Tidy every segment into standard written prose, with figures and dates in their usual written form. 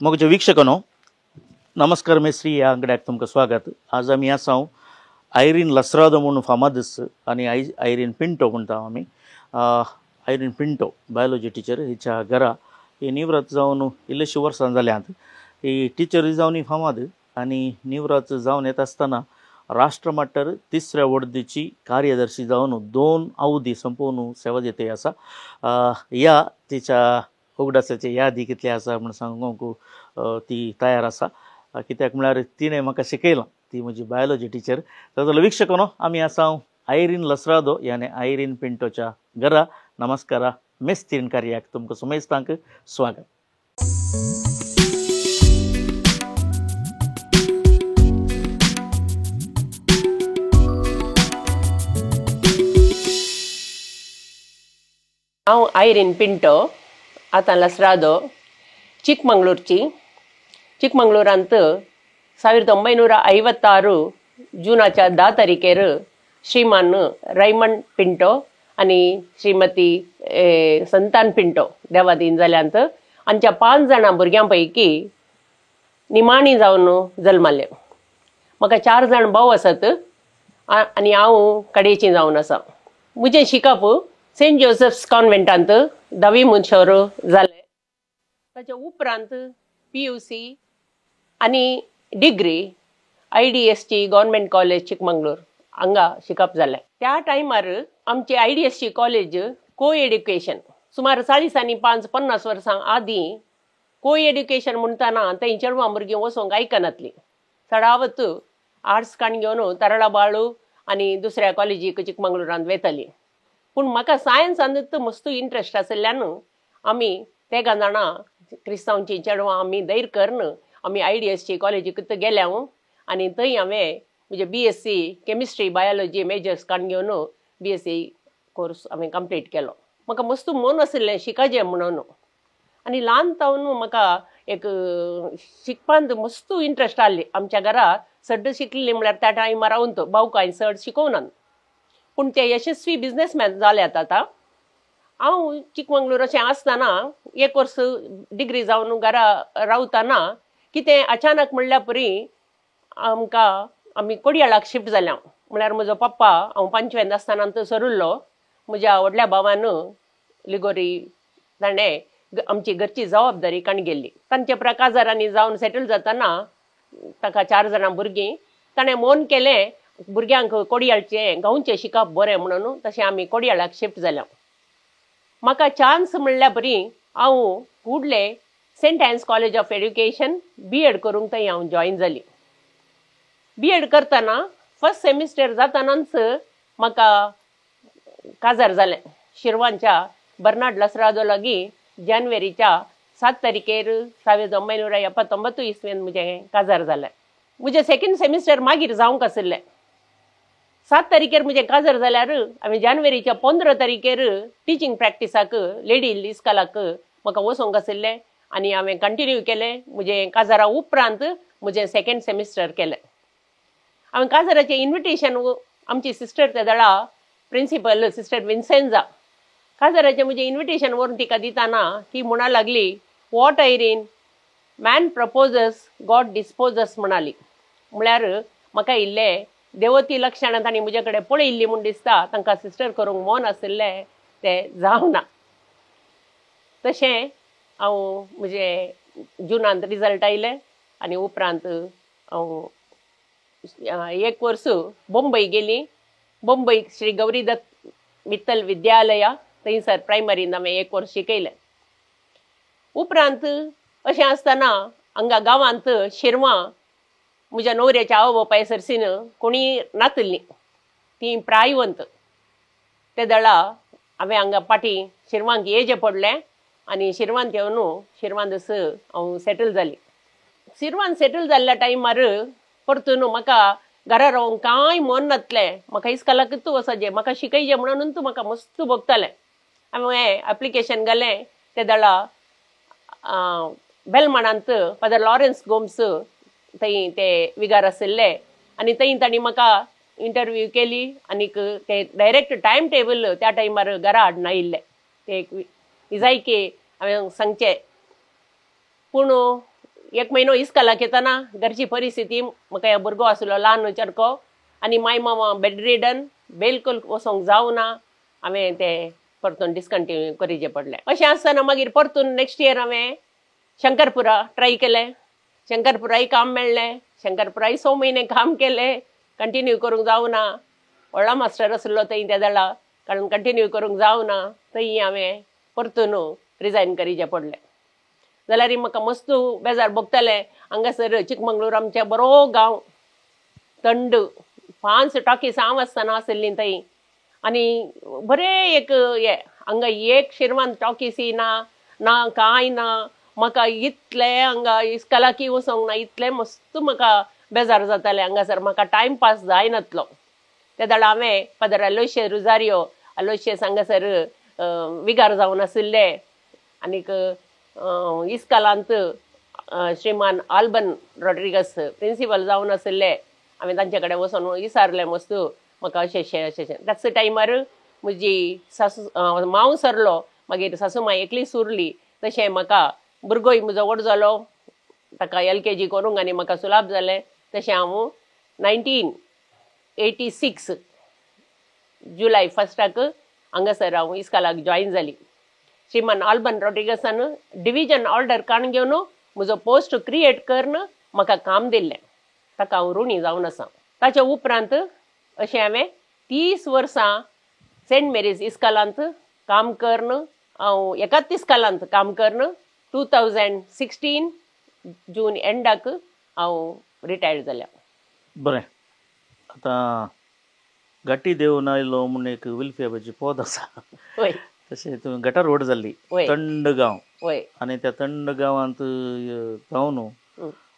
मोगाचे वीक्षकांनो नमस्कार, मेस्त्री ह्या आंगड्याक तुमकां स्वागत. आज आमी आसा आयरीन लसरादो म्हणून फामाद आनी आयरीन पिंटो म्हणटा आमी. आयरीन पिंटो बायोलॉजी टिचर हिच्या घरा ही निवृत्त जावन इल्लीशीं वर्सां जाल्यांत. ही टिचर जावन ही फामाद आनी निवृत्त जावन येता आसतना राष्ट्रमट्टार तिसऱ्या वर्दीची कार्यदर्शी जावन 2 अवधी संपोवन सेवा दिता आसा. ह्या तिच्या उगडासाची यादी कितली आसा म्हूण सांगूंक ती तयार आसा, कित्याक म्हळ्यार तिणें म्हाका शिकयलां, ती म्हजी बायोलॉजी टिचर. जाल्यार वीक्षकांनो आमी आसा आयरीन लसरादो यानी आयरीन पिंटोच्या घरा. नमस्कारा, मेस्तीन कार्याक तुमकां सुमेस्तांक स्वागत. हांव आयरीन पिंटो, आतां लसरादो, चिकमंगळूरची. चिकमंगळूरांत 1956 जूनाच्या 10 तारखेर श्रीमान रैमंड पिंटो आनी श्रीमती संतान पिंटो देवादीन जाल्यांत. आमच्या 5 जाणां भुरग्यां पैकी निमाणी जावन जल्माले. म्हाका 4 जाण भाव आसात आनी हांव कडेची जावन आसा. म्हजें शिकप सेंट जोसेफ्स कॉन्व्हेंटांत 10वी मनशोर जालें. ताच्या उपरांत PUC आनी degree IDST government college Chikmagalur हांगा शिकप जालें. त्या टायमार आमचे IDST college को एड्युकेशन सुमार 40 आनी 50 वर्सां आदीं को एड्युकेशन म्हणटाना थंय चेडवां भुरगीं वचोंक आयकनातलीं. चडावत आर्ट्स काण घेवन तरळाबाळू आनी दुसऱ्या कॉलेजीक चिकमंगळूरांत वेतालीं. पूण म्हाका सायन्सांत मस्त इंट्रस्ट आशिल्ल्यान आमी तेगां जाणां क्रिस्तांवचीं चेडवां आमी धैर्य करून आमी IDST कॉलेजीक गेल्या आनी थंय हांवें म्हजें BSc chemistry biology majors काण घेवन BSc course हांवें कंप्लीट केलो. म्हाका मस्त मन आशिल्लें शिकाचें म्हणून आनी ल्हान तावन म्हाका एक शिकपांत मस्त इंट्रस्ट आहली. आमच्या घरा चड शिकली म्हळ्यार त्या टायमार हांव भाव कांय चड शिकोवना, पूण ते यशस्वी बिजनेसमॅन जाल्यात. आतां हांव चिकमंगळूर अशें आसतना एक वर्स डिग्री जावन घरा रावतना कितें अचानक म्हणल्या परी आमकां आमी कोडयाळाक शिफ्ट जाल्या. म्हळ्यार म्हजो पप्पा हांव 5वेंत आसतना तो सरुल्लो. म्हज्या व्हडल्या भावान लिगोरी ताणें आमची घरची जबाबदारी काण गेल्ली. तांच्या प्रकाजारांनी जावन सेटल जातना ताका 4 जाणां भुरगीं ताणें मन केलें भुरग्यांक कोडयाळचें गांवचें शिकप बरें म्हणून. तशें आमी कोडयाळाक शिफ्ट जाल्या. म्हाका चान्स म्हणल्या बरी हांव कुडले Saint Anne's college of education B.Ed करूंक थंय हांव जॉयन जाली. BEd करतना फर्स्ट सेमिस्टर जातनाच म्हाका काजार जालें. शिरवांच्या बर्नाड लसरादो लागीं जानेवारीच्या 7 तारखेर 1979 इसवेन म्हजें काजार जालें. म्हजें सेकंड सेमिस्टर मागीर जावंक आशिल्लें. 7 तारखेर म्हजें काजार जाल्यार हांवें जानेवारीच्या 15 तारखेर टिचींग प्रॅक्टिसाक लेडी इस्कॉलाक म्हाका वचोंक आशिल्लें आनी हांवें कंटिन्यू केलें. म्हजें काजारा उपरांत म्हजें सेकंड सेमिस्टर केलें. हांवें काजाराचें इन्विटेशन आमची सिस्टर त्या दळा प्रिंसिपल सिस्टर विन्सेंजा काजाराचें म्हजें इन्विटेशन व्हरून तिका दिताना ती म्हणा लागली, what Irene, man proposes God disposes म्हणाली. म्हळ्यार म्हाका इल्लें देवती लक्षणां तांणी म्हजे कडेन पळयिल्ली म्हूण दिसता. तांकां सिस्टर करूंक मन आशिल्लें तें जावना. तशें हांव म्हजें जुनांत रिजल्ट आयलें आनी उपरांत हांव एक वर्स बॉम्बय गेली. बॉम्बय श्री गौरीदत्त मित्तल विद्यालया थंयसर प्रायमरीन हांवें एक वर्स शिकयलें. उपरांत अशें आसतना हांगा गांवांत शिरवां म्हज्या न्हवऱ्याच्या आवय बापाय सरसीन कोणी नातिल्लीं, तीं प्रायवंत. ते दळा हांवें हांगा फाटीं शिरवांक येजें पडलें आनी शिरवांत येवन शिरवांतच हांव सेटल जाली. शिरवान सेटल जाल्ल्या टायमार परतून म्हाका घरा रावंक कांय मन नातलें. म्हाका इस्कॉलाकूच वचचें, म्हाका शिकयचें म्हणून तूं म्हाका मस्त भोगतालें. हांवें एप्लिकेशन घालें ते दळा बेलमाणांत फादर लॉरेन्स गोम्स थंय ते विगार आशिल्ले आनी थंय तांणी म्हाका इंटरव्यू केली आनीक ते डायरेक्ट टायम टेबल त्या टायमार घरा हाडून आयिल्ले. ते एक निजायकी हांवें सांगचें. पूण एक म्हयनो इस्कॉलाक येतना घरची परिस्थिती, म्हाका ह्या भुरगो आसलो ल्हान चेडको आनी माय मामा बेड रिडन, बिलकुल वचोंक जावना. हांवें तें परतून डिस्कंटिन्यू करीचें पडलें. अशें आसतना मागीर परतून नेक्स्ट इयर हांवें शंकरपुरा ट्राय केलें. शंकरपुराय काम मेळ्ळें. शंकरपुराय 6 म्हयने काम केलें. कंटिन्यू करूंक जावना. व्हडलो मास्टर आसलो थंय त्या वेळा, कारण कंटिन्यू करूंक जावना. थंय हांवें परतून रिजायन करीचें पडलें. जाल्यार म्हाका मस्त बेजार भोगतालें. हांगासर चिकमंगळूर आमच्या बरो गांव, थंड, 5 टॉकीज हांव आसतना आशिल्लीं थंय आनी बरें एक हे हांगा एक शिरवान टॉकीसी ना, ना कांय ना. म्हाका इतलें हांगा इस्कॉलाकय वचोंक ना, इतलें मस्त म्हाका बेजार जातालें. हांगासर म्हाका टायम पास जायनातलो. ते वेळार हांवें फादर अलोशियस रुजारियो, अलोशियस हांगासर विगार जावन आशिल्ले आनीक इस्कॉलांत श्रीमान आल्बन रॉड्रिगस प्रिंसिपल जावन आशिल्ले. हांवें तांचे कडेन वचोन विचारलें मस्त म्हाका अशें अशें अशें अशें. त्याच टायमार म्हजी सासू मांव सरलो, मागीर सासू मांय एकलीच उरली. तशें म्हाका भुरगोय म्हजो व्हड जालो, ताका LKG करूंक आनी म्हाका सुलाभ जालें. तशें हांव 1986 जुलय 1 हांगासर हांव इस्कॉलाक जॉयन जाली. श्रीमान आल्बन रॉड्रिगसान डिविजन ऑर्डर काडून घेवन म्हजो पोस्ट क्रिएट करून म्हाका काम दिल्लें. ताका हांव ऋणी जावन आसा. ताच्या उपरांत अशें हांवें 30 वर्सां सेंट मेरीज इस्कॉलांत काम करून, हांव एकाच इस्कॉलांत काम करून 2016 जून एंडाक हांव रिटायर्ड जालें. बरें, आतां घाटी देवन आयलो म्हूण एक विल्फियाबाची पद आसा. वय. तशें तुवें गटार व्हड जाल्ली, थंड गांव. वय. आनी त्या थंड गांवांत जावन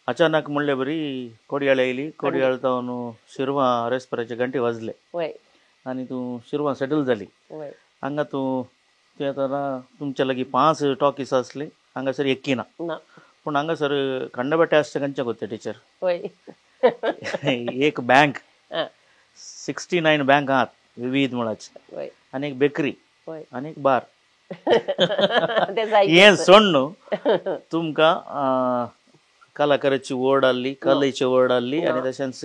अचानक म्हणले बरी कोडयाळ आयली. कोडयाळ जावन शिरवां रेस्पराचे घंटे वाजले. वय. आनी तूं शिरवां सेटल जाली. वय. हांगा तूं तुवें आतां तुमच्या लागीं 5 टॉकीस आसली, हांगासर एक्की ना. पूण हांगासर खंडबेटे आसता खंयच्या गोते टिचर. वय. एक बँक, 69 बँक आहात विविध मुळाचे, आनी एक बेकरी आनी एक बार. हें सोडून तुमकां कलाकाराची ओड आसली, कलेची ओड आसली आनी तशेंच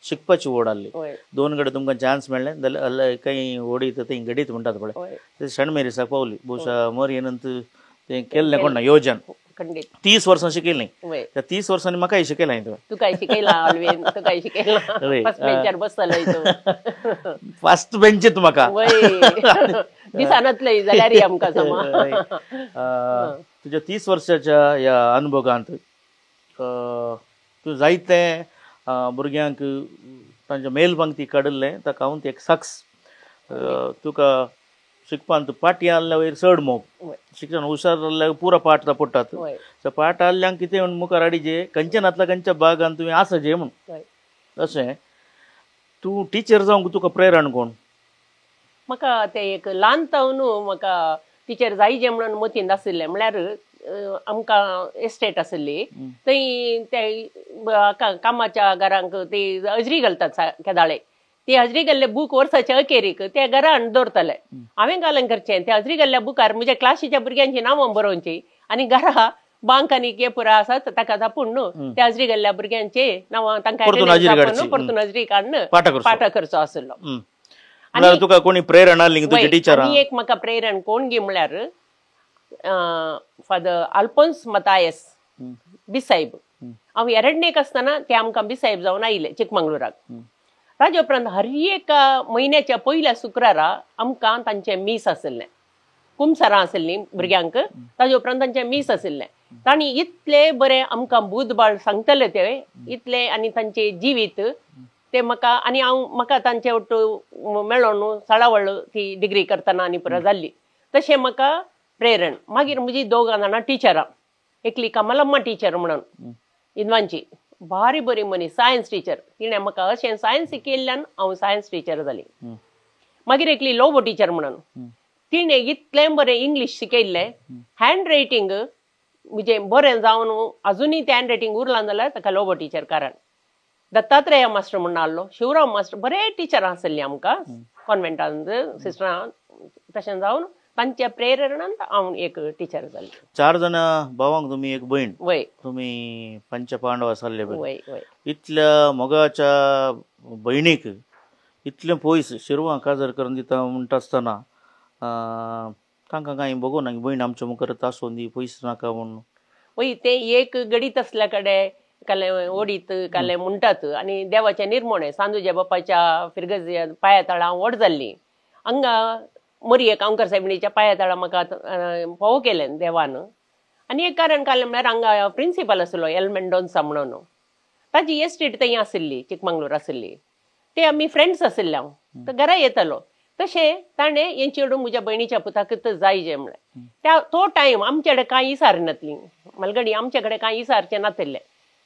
शिकपाची ओड आसली. 2 कडेन तुमकां चान्स मेळ्ळें जाल्यार कांय ओडीत थंय घडीत म्हणटात पळय, ते सेंट मेरीसाक पावली. बहुशा मोरयेनंत तें केल्लें कोण ना योजन. 30 वर्सां शिकयलें. त्या 30 वर्सांनी म्हाकाय शिकयलां तुवें. तुकाय शिकयलां ऑलवेन, तुकाय शिकयलां. फर्स्ट बेंचार बसतलोय तूं. फर्स्ट बेंचीत म्हाका दिसनातलें जाल्यार आमकां समा. तुज्या 30 वर्साच्या ह्या अनुभवांत तूं जायते भुरग्यांक तांच्या मेल पंक्ती काडिल्लें, ताका हांव एक सक्स. तुका शिकपांत पाटी आहल्या वयर चड मोग, शिक्षण हुशार जाल्ल्याक पुरो पाठ पडटात. सो पाठ आहल्यांक कितें म्हूण मुखार हाडीजे, खंयच्या नातल्या खंयच्या भागान तुवें आसा जे म्हूण. अशें तूं टिचर जावंक तुका प्रेरण कोण? म्हाका तें एक ल्हान जावन म्हाका टिचर जायजे म्हणून मतींत आशिल्लें. म्हळ्यार आमकां एस्टेट आशिल्ली थंय ते कामाच्या घरांक ती हजरी घालतात केदाळे. ती हजरी घाल्ले बूक वर्साच्या अखेरीक ते घरान दवरताले. हांवें घालून करचें त्या हजरी घाल्ल्या बुकार म्हज्या क्लासीच्या भुरग्यांची नांवां बरोवची आनी घरा बांक आनी केपुरा आसात ताका धापून न्हू त्या हजरी घाल्ल्या भुरग्यांचे नांवां तांकां परतून हजरी काडून पाठ करचो आशिल्लो. आनी तुका कोणी प्रेरणा आनी एक म्हाका प्रेरण कोण गी म्हळ्यार फादर आल्फोन्स मतायस बिसाहेब. हांव एरडणेक आसतना ते आमकां बिसाहेब जावन आयले चिकमंगळुराक. ताजे उपरांत हर एका म्हयन्याच्या पयल्या शुक्रारा आमकां तांचें मीस आशिल्लें, कुमसारां आशिल्लीं भुरग्यांक. ताजे उपरांत तांचें मीस आशिल्लें. तांणी इतले बरें आमकां बुधबाळ सांगतले ते इतले, आनी तांचें जिवीत ते म्हाका, आनी हांव म्हाका तांचे वट्टू मेळोन साळावळ ती डिग्री करतना आनी पुरो जाल्ली. तशें म्हाका प्रेरण. मागीर म्हजी दोगां जाणां टिचरां, एकली कमलम्मा टिचर म्हणून इनवांची भारी बरी मनीस, सायन्स टिचर. तिणें म्हाका अशें सायन्स शिकयल्ल्यान हांव सायन्स टिचर जाली. मागीर एकली लोबो टिचर म्हणून, तिणें इतलें बरें इंग्लीश शिकयल्लें, हँड रायटींग म्हजें बरें जावन अजुनूय तें हँड रायटींग उरलां जाल्यार ताका लोबो टिचर कारण. दत्तात्रेय मास्टर म्हणून आहलो, शिवराम मास्टर, बरे टिचरां आशिल्लीं आमकां कॉन्वेंटांत सिस्टरां. तशें जावन तांच्या प्रेरणान हांव एक टिचर जालें. 4 जाणां भावांक तुमी एक भयण. वय. तुमी पंचपांडव आसले. वय वय. इतल्या मोगाच्या भयणीक इतलें पयस शिरवां काजार करून दिता म्हणटा आसतना तांकां कांय बगोना भयण आमच्या मुखार आसून दी पयस नाका म्हणून. वय, तें एक गडीत आसल्या कडेन काले ओडीत काले म्हणटात आनी देवाचें निर्मोणें सांजूच्या बापाच्या फिरगज पांया तळा हांव व्हड जाल्ली. हांगा मोरये गांवकर सायबिणीच्या पांया तळा म्हाका फोव केलें देवान. आनी एक कारण काडलें म्हळ्यार हांगा प्रिंसिपल आसलो एल मेंडोन्सा म्हणून, ताजी एस्टेट थंय आशिल्ली, चिकमंगळूर आशिल्ली. ते आमी फ्रेंड्स आशिल्ले. हांव तो घरा येतालो. तशें ताणें हें चेडूं म्हज्या भयणीच्या पुताकच जाय जें म्हळें. त्या तो टायम आमचे कडेन कांय इसार नासली, मलगडी आमचे कडेन कांय इसारचें नाशिल्लें.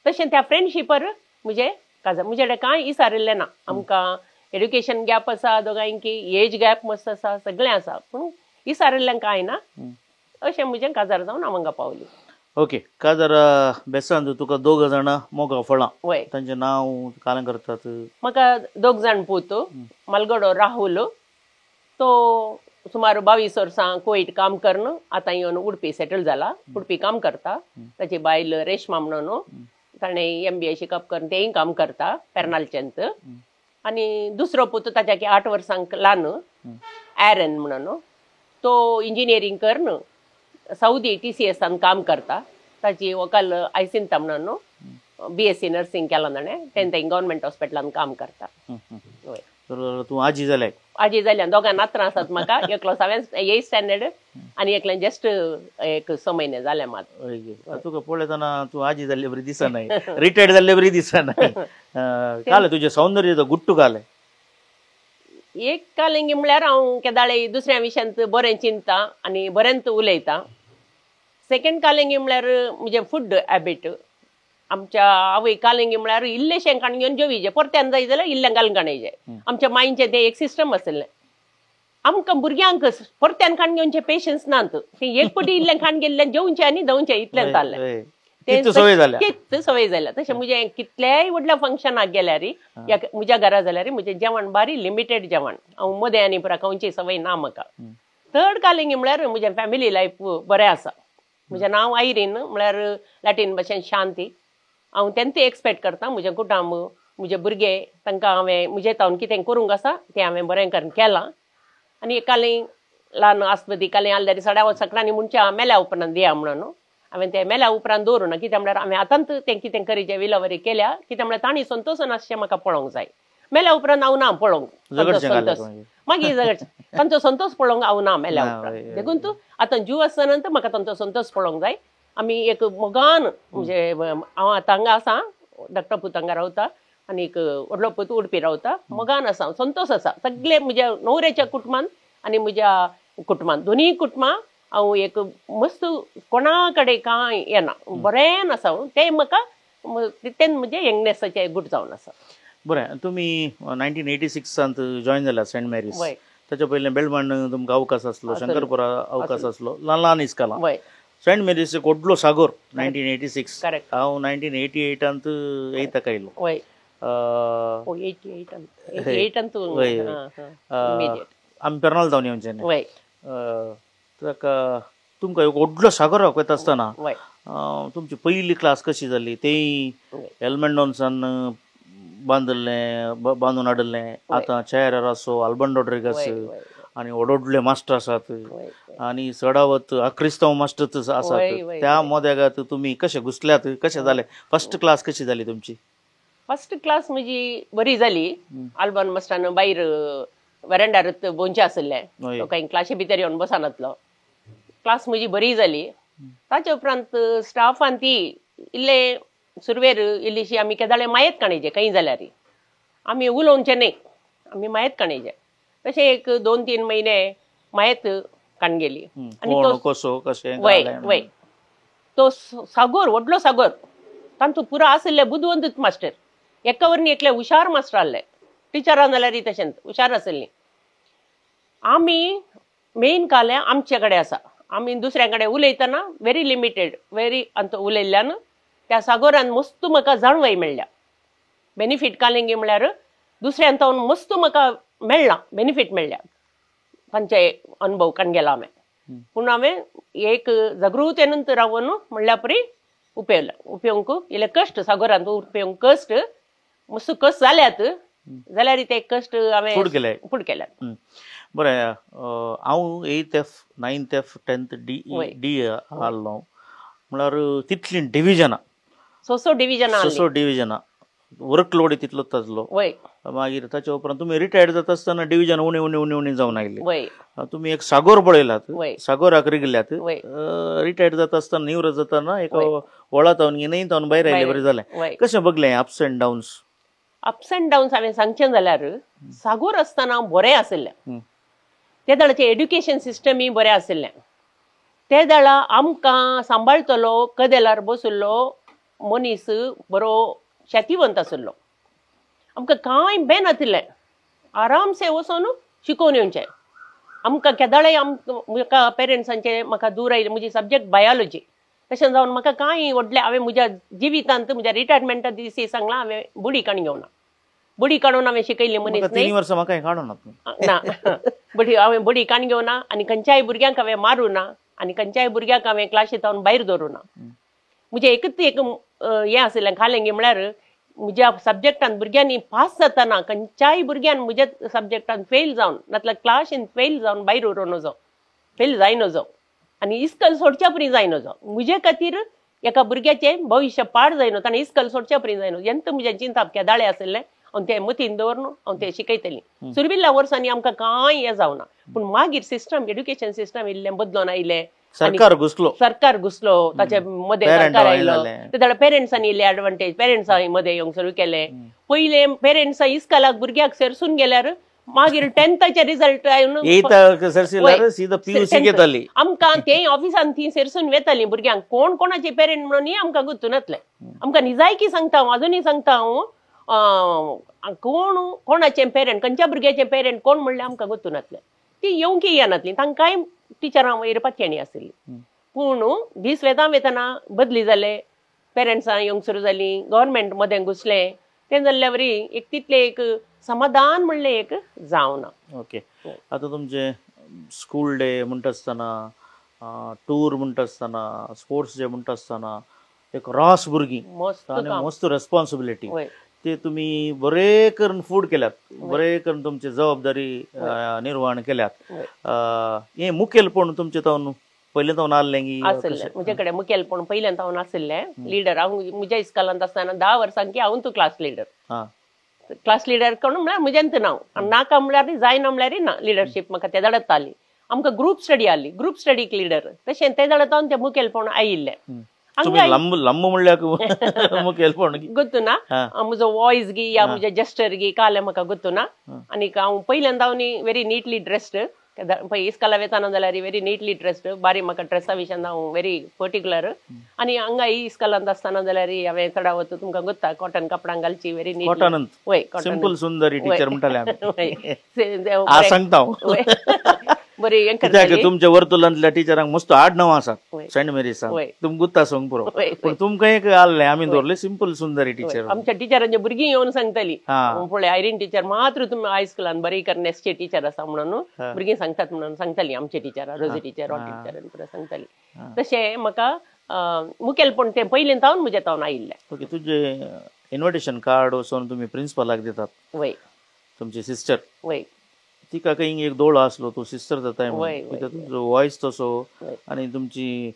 तशें त्या फ्रेंडशिपर म्हजें काजार म्हजे कडेन कांय इसारिल्लें ना. आमकां एड्युकेशन गॅप आसा दोगांयकी, एज गॅप मस्त आसा, सगळें आसा, पूण इसारिल्लें कांय ना. अशें म्हजें काजार जावन हांव हांगा पावली. ओके, काजार बेसांत तुका 2 जाणां मोगा फळां. वय. तांचें नांव कालें करतात. म्हाका 2 जाण पूत. मालगडो राहुल, तो सुमार 22 वर्सां कुवैट काम करून आतां येवन उडपी सेटल जाला, उडपी काम करता. ताची बायल रेशमा म्हणून, ताणें MBA शिकप करून तेंय काम करता पेरनालचेंत. आनी दुसरो पूत ताच्या 8 वर्सांक ल्हान, एरन म्हणून, तो इंजिनियरींग करून सौदी TCS काम करता. ताची व्हंकल आयसिंता म्हणून, BSc nursing केलां ताणें, तें थंय गव्हर्मेंट हॉस्पिटलान काम करता. वय. तूं आजी जाल्या? आजी जाल्या. दोगां नातरां आसात म्हाका. एकलो 7th 8th standard आनी एकलें जस्ट एक 6 म्हयने जाले मात. तुका पळयतना तूं आजी जाल्ले बरी दिसना, रिटायर्ड जाल्ले बरी दिसना. कालें तुजें सौंदर्य गुट्टू कालें? एक कालें म्हळ्यार हांव केदाळे दुसऱ्या विशयांत बरें चिंतता आनी बरेंच उलयता. सेकंड कालेंगी म्हळ्यार म्हजें फूड हॅबीट. आमच्या आवय कालेंगी म्हळ्यार इल्लेशें काण घेवन जेवीजे, परत्यान जाय जाल्यार इल्लें घालून काणयचे. आमच्या मांयचें तें एक सिस्टम आशिल्लें. आमकां भुरग्यांक परत्यान काण घेवचें पेशन्स नात. तें एक पटी इल्लें खाण गेल्लें जेवचें आनी दवचें इतलें जालें. तें सवय जाल्या, तीच सवय जाल्या. तशें म्हजें कितल्याय व्हडल्या फंक्शनाक गेल्यार या म्हज्या घरा जाल्यार म्हजें जेवण बारी लिमिटेड जेवण. हांव मदें आनी पुरा खावची सवय ना म्हाका. थर्ड कालेंगी म्हळ्यार म्हजें फॅमिली लायफ बरें आसा. म्हजें नांव आयरीन म्हळ्यार लॅटीन भाशेन शांती. हांव तेंच एक्सपेक्ट करता म्हजें कुटुंब, म्हजे भुरगे, तांकां हांवें म्हजें तावन कितें करूंक आसा तें हांवें बरें करून केलां. आनी कालें ल्हान आस्पती कालें आसल्यार सड्या सगळ्यांनी म्हणचें मेल्या उपरांत दिया म्हणून हांवें तें मेल्या उपरांत दवरूं ना. कित्याक म्हळ्यार हांवें आतांच तें कितें करीचें विलावरी केल्या, कित्याक म्हळ्यार तांणी संतोशान आसचें म्हाका पळोवंक जाय. मेल्या उपरांत हांव ना पळोवंक संतोश, मागीर झगडचें तांचो संतोश पळोवंक हांव ना मेल्या उपरांत. देखून तूं आतां जीव आसतना म्हाका तांचो संतोश पळोवंक जाय. आमी एक मोगान म्हणजे हांव आतां हांगा आसा, धाकटो पूत हांगा रावता आनी एक व्हडलो पूत उडपी रावता. मोगान आसा, संतोश आसा सगळे म्हज्या न्हवऱ्याच्या कुटुंबान आनी म्हज्या कुटुंबान, दोनूय कुटुंबां हांव एक मस्त कोणा कडेन कांय येना, बरें आसा. तें म्हाका तें म्हजें यंगनेसाचें गुट जावन आसा. बरें, तुमी 1986 जॉयन जाला सेंट मॅरीज. ताच्या पयलीं बेलमाण तुमकां अवकाश आसलो, शंकरपुरा अवकाश आसलो, ल्हान ल्हान इस्कालां. सेंट मेरीज एक व्हडलो सागोर 1986. हांव 1988 एयताक आयलो. आमी पेरनाल जावन येवचें. ताका तुमकां एक व्हडलो सागर वता आसतना तुमची पयली क्लास कशी जाली? तेय एलमेंडोन्सान बांदिल्लें, बांदून हाडिल्लें. आतां चेर आसो, आल्बन रॉड्रिगस आनी व्हड व्हडले मास्टर आसात आनी चडावत क्रिस्तांव मास्टर आसात. त्या मोद्यागात तुमी कशे घुसल्यात, कशें जालें? फर्स्ट क्लास कशी जाली तुमची? फर्स्ट क्लास म्हजी बरी जाली. आल्बन मास्टरान भायर वेरंडारच भोंवचें आशिल्लें, तो कांय क्लासी भितर येवन बसनातलो. क्लास म्हजी बरी जाली. ताचे उपरांत स्टाफान ती इल्ले सुरवेर इल्लीशी आमी केदाळे मायेत काणयचे, खंय जाल्यार आमी उलोवचें न्हय, आमी मायेत काणयचे. तशें एक 2-3 म्हयने मायेत काण गेली. आनी तो वय वय तो सागोर, व्हडलो सागोर, तांचो पुरा आशिल्ले बुदवंतूच मास्टर. एका वरनी एकले हुशार मास्टर आहले, टिचरां जाल्यार तशेंच हुशार आशिल्लीं. आमी मेन कालें आमचे कडेन आसा. आमी दुसऱ्या कडेन उलयतना व्हेरी लिमिटेड, व्हेरी आमचो उलयल्ल्यान त्या सागोरान मस्त म्हाका जाणवाय मेळ्ळ्या. बेनिफीट कालेंगी म्हळ्यार दुसऱ्यान तावन मस्त म्हाका मेळ्ळा, बेनिफीट मेळ्ळ्या. तांचे अनुभव काण गेला हांवें. पूण हांवें एक जागृतेनूच रावन म्हणल्या परी उपयोगला उपयोगक इल्ले कश्ट सागोरांत उपयोग कश्ट मस्त कश्ट जाल्यात जाल्यार ते कश्ट हांवें फूड केल्यात. बरें, हांव 8th F 9th F 10th D D आहलो म्हळ्यार तितलीं डिविजनां सोसो डिविजनां सोसो डिविजनां वर्कलोड तितलोच आसलो. मागीर ताच्या उपरांत तुमी रिटायर्ड जाता आसतना डिविजन उणें उणें उणें उणें जावन आयले. तुमी एक सागोर पळयलात, सागोराक रिगल्यात. रिटायर्ड जाता आसतना निवृत्त जातना एक वळा तावन न्हय तावन भायर आयले बरें जालें. कशें बगलें ups and downs? Ups and downs हांवें सांगचें जाल्यार सागोर आसतना बरें आशिल्लें. ते वेळाचें एड्युकेशन सिस्टमूय बरें आशिल्लें. ते वेळा आमकां सांबाळटलो कदेलार बशिल्लो मनीस बरो शेतीवंत आशिल्लो. आमकां कांय बेन नातिल्लें, आरामसे वचून शिकोवन येवचें. आमकां केदाळेय म्हाका पेरंट्सांचें म्हाका दूर आयलें. म्हजी सब्जॅक्ट बायोलॉजी तशें जावन म्हाका कांय व्हडलें हांवें म्हज्या जिवितांत म्हज्या रिटायरमेंटा दिसी सांगलां हांवें बुडी काडून घेवना. बुडी काडून हांवें शिकयल्ली मनीस न्हय ना. बडी हांवें बुडी काडून घेवना आनी खंयच्याय भुरग्यांक हांवें मारूं ना आनी खंयच्याय भुरग्यांक हांवें क्लासींत हांव भायर दवरूं ना. म्हजें एकच एक हें आशिल्लें खालेंगी म्हळ्यार म्हज्या सब्जॅक्टान भुरग्यांनी पास जाताना खंयच्याय भुरग्यान म्हज्या सब्जॅक्टान फेल जावन नातल्यार क्लासीन फेल जावन भायर उरोवं नजो, फेल जाय नजो आनी इस्कल सोडच्या परी जाय नजो. म्हजे खातीर एका भुरग्याचें भविश्य पाड जायना, ताणें इस्कल सोडच्या परी जायना. जेन्ना म्हजें चिंताप केदाळें आशिल्लें हांव तें मतीन दवरून हांव तें शिकयतलीं. सुरबिल्ल्या वर्सांनी आमकां कांय हें जावना, पूण मागीर सिस्टम एड्युकेशन सिस्टम इल्लें बदलून आयलें. सरकार घुसलो, सरकार घुसलो, ताचे मदें सरकार आयलो. ते पेरंट्सांनी इल्ले एडवांटेज पेरंट्सां मदें येवंक सुरू केलें. पयलें पेरंट्सां इस्कलाक भुरग्याक सरसून गेल्यार मागीर 10थाचे रिजल्ट आयन आमकां ते ऑफिसान ती सरसून वेतालीं भुरग्यांक. कोण कोणाचे पेरंट म्हणून आमकां गुत्तू नासलें. आमकां निजायकी सांगता हांव, अजुनूय सांगता हांव, कोण कोणाचे पेरंट खंयच्या भुरग्याचे पेरंट कोण म्हणल्यार आमकां गुत्तू नासलें. ती येवंकय येनासली, तांकांय टिचरां वयर पातयेणी आशिल्ली. पूण दीस वेता वेतना बदली जाले, पेरंट्सां येवंक सुरू जालीं, गव्हर्मेंट मदें घुसलें. तें जाल्ल्या वरी एक तितलें एक समाधान म्हणलें एक जावना. ओके, आतां तुमचें स्कूल डे म्हणटा आसतना, टूर म्हणटा आसतना, स्पोर्ट्स डे म्हणटा आसतना एक रास भुरगीं आनी मस्त रेस्पॉन्सिबिलिटी ते तुमी बरे करून फूड केल्यात, बरे करून तुमची जबाबदारी निर्वहण केल्यात. हें मुखेलपण तुमचें तावन पयलें तावन आहलें की आशिल्लें? म्हजे कडेन मुखेलपण पयल्यान तावन आशिल्लें. लिडर हांव म्हज्या इस्कॉलांत आसतना 10 वर्सांकी हांव तूं क्लास लिडर. क्लास लिडर कोण म्हळ्यार म्हज्यान नांव नाका म्हळ्यार जायना म्हळ्यार ना. लिडरशीप म्हाका ते दाडत आली. आमकां ग्रूप स्टडी आसली, ग्रूप स्टडीक लिडर तशें ते दाडत हांव तें मुखेलपण आयिल्लें. लांब म्हणल्यार मुखेलपण गोत्तू ना म्हजो वॉयस गी या म्हजे जेस्टर गी कालें म्हाका गोत्तू ना. आनी हांव पयल्यान हांव व्हेरी निटली ड्रेस्ड. पळय इस्कॉला वेताना जाल्यार व्हेरी निटली ड्रेस्ड, बारी म्हाका ड्रेसा विशयान हांव व्हेरी पर्टिक्युलर. आनी हांगा इस्कॉलांत आसतना जाल्यार हांवें चडावत तुमकां गोत्ता कॉटन कपडां घालची व्हेरी नीट. वय सिंपल सुंदरी टिचर म्हणटाले आमी. सांगता बरी कित्याक तुमच्या वर्तुलांतल्या टिचरांक मस्त आडनांव आसात सेंट मेरीसा, तुमकां गुत्ता सांग पुरो, पूण तुमकां एक आहलें आमी दवरलें सिंपल सुंदरी टिचर. आमच्या टिचरांच्या भुरगीं येवन सांगताली पळय आयरीन टिचर मात्र तुमी हायस्कुलान बरी करनेसची टिचर आसा म्हणून भुरगीं सांगतात म्हणून सांगताली आमचे टिचर, रोजी टिचर, रॉ टिचर पुरो सांगताली. तशें म्हाका मुखेलपण तें पयलीं तावन म्हज्या तावन आयिल्लें. ओके, तुजें इन्विटेशन कार्ड वचून तुमी प्रिंसिपलाक दितात? वय. तुमची सिस्टर? वय. तिका खंय एक दोळो आसलो तूं सिस्टर जाताय म्हणून, कित्याक तुमचो वॉयस तसो आनी तुमची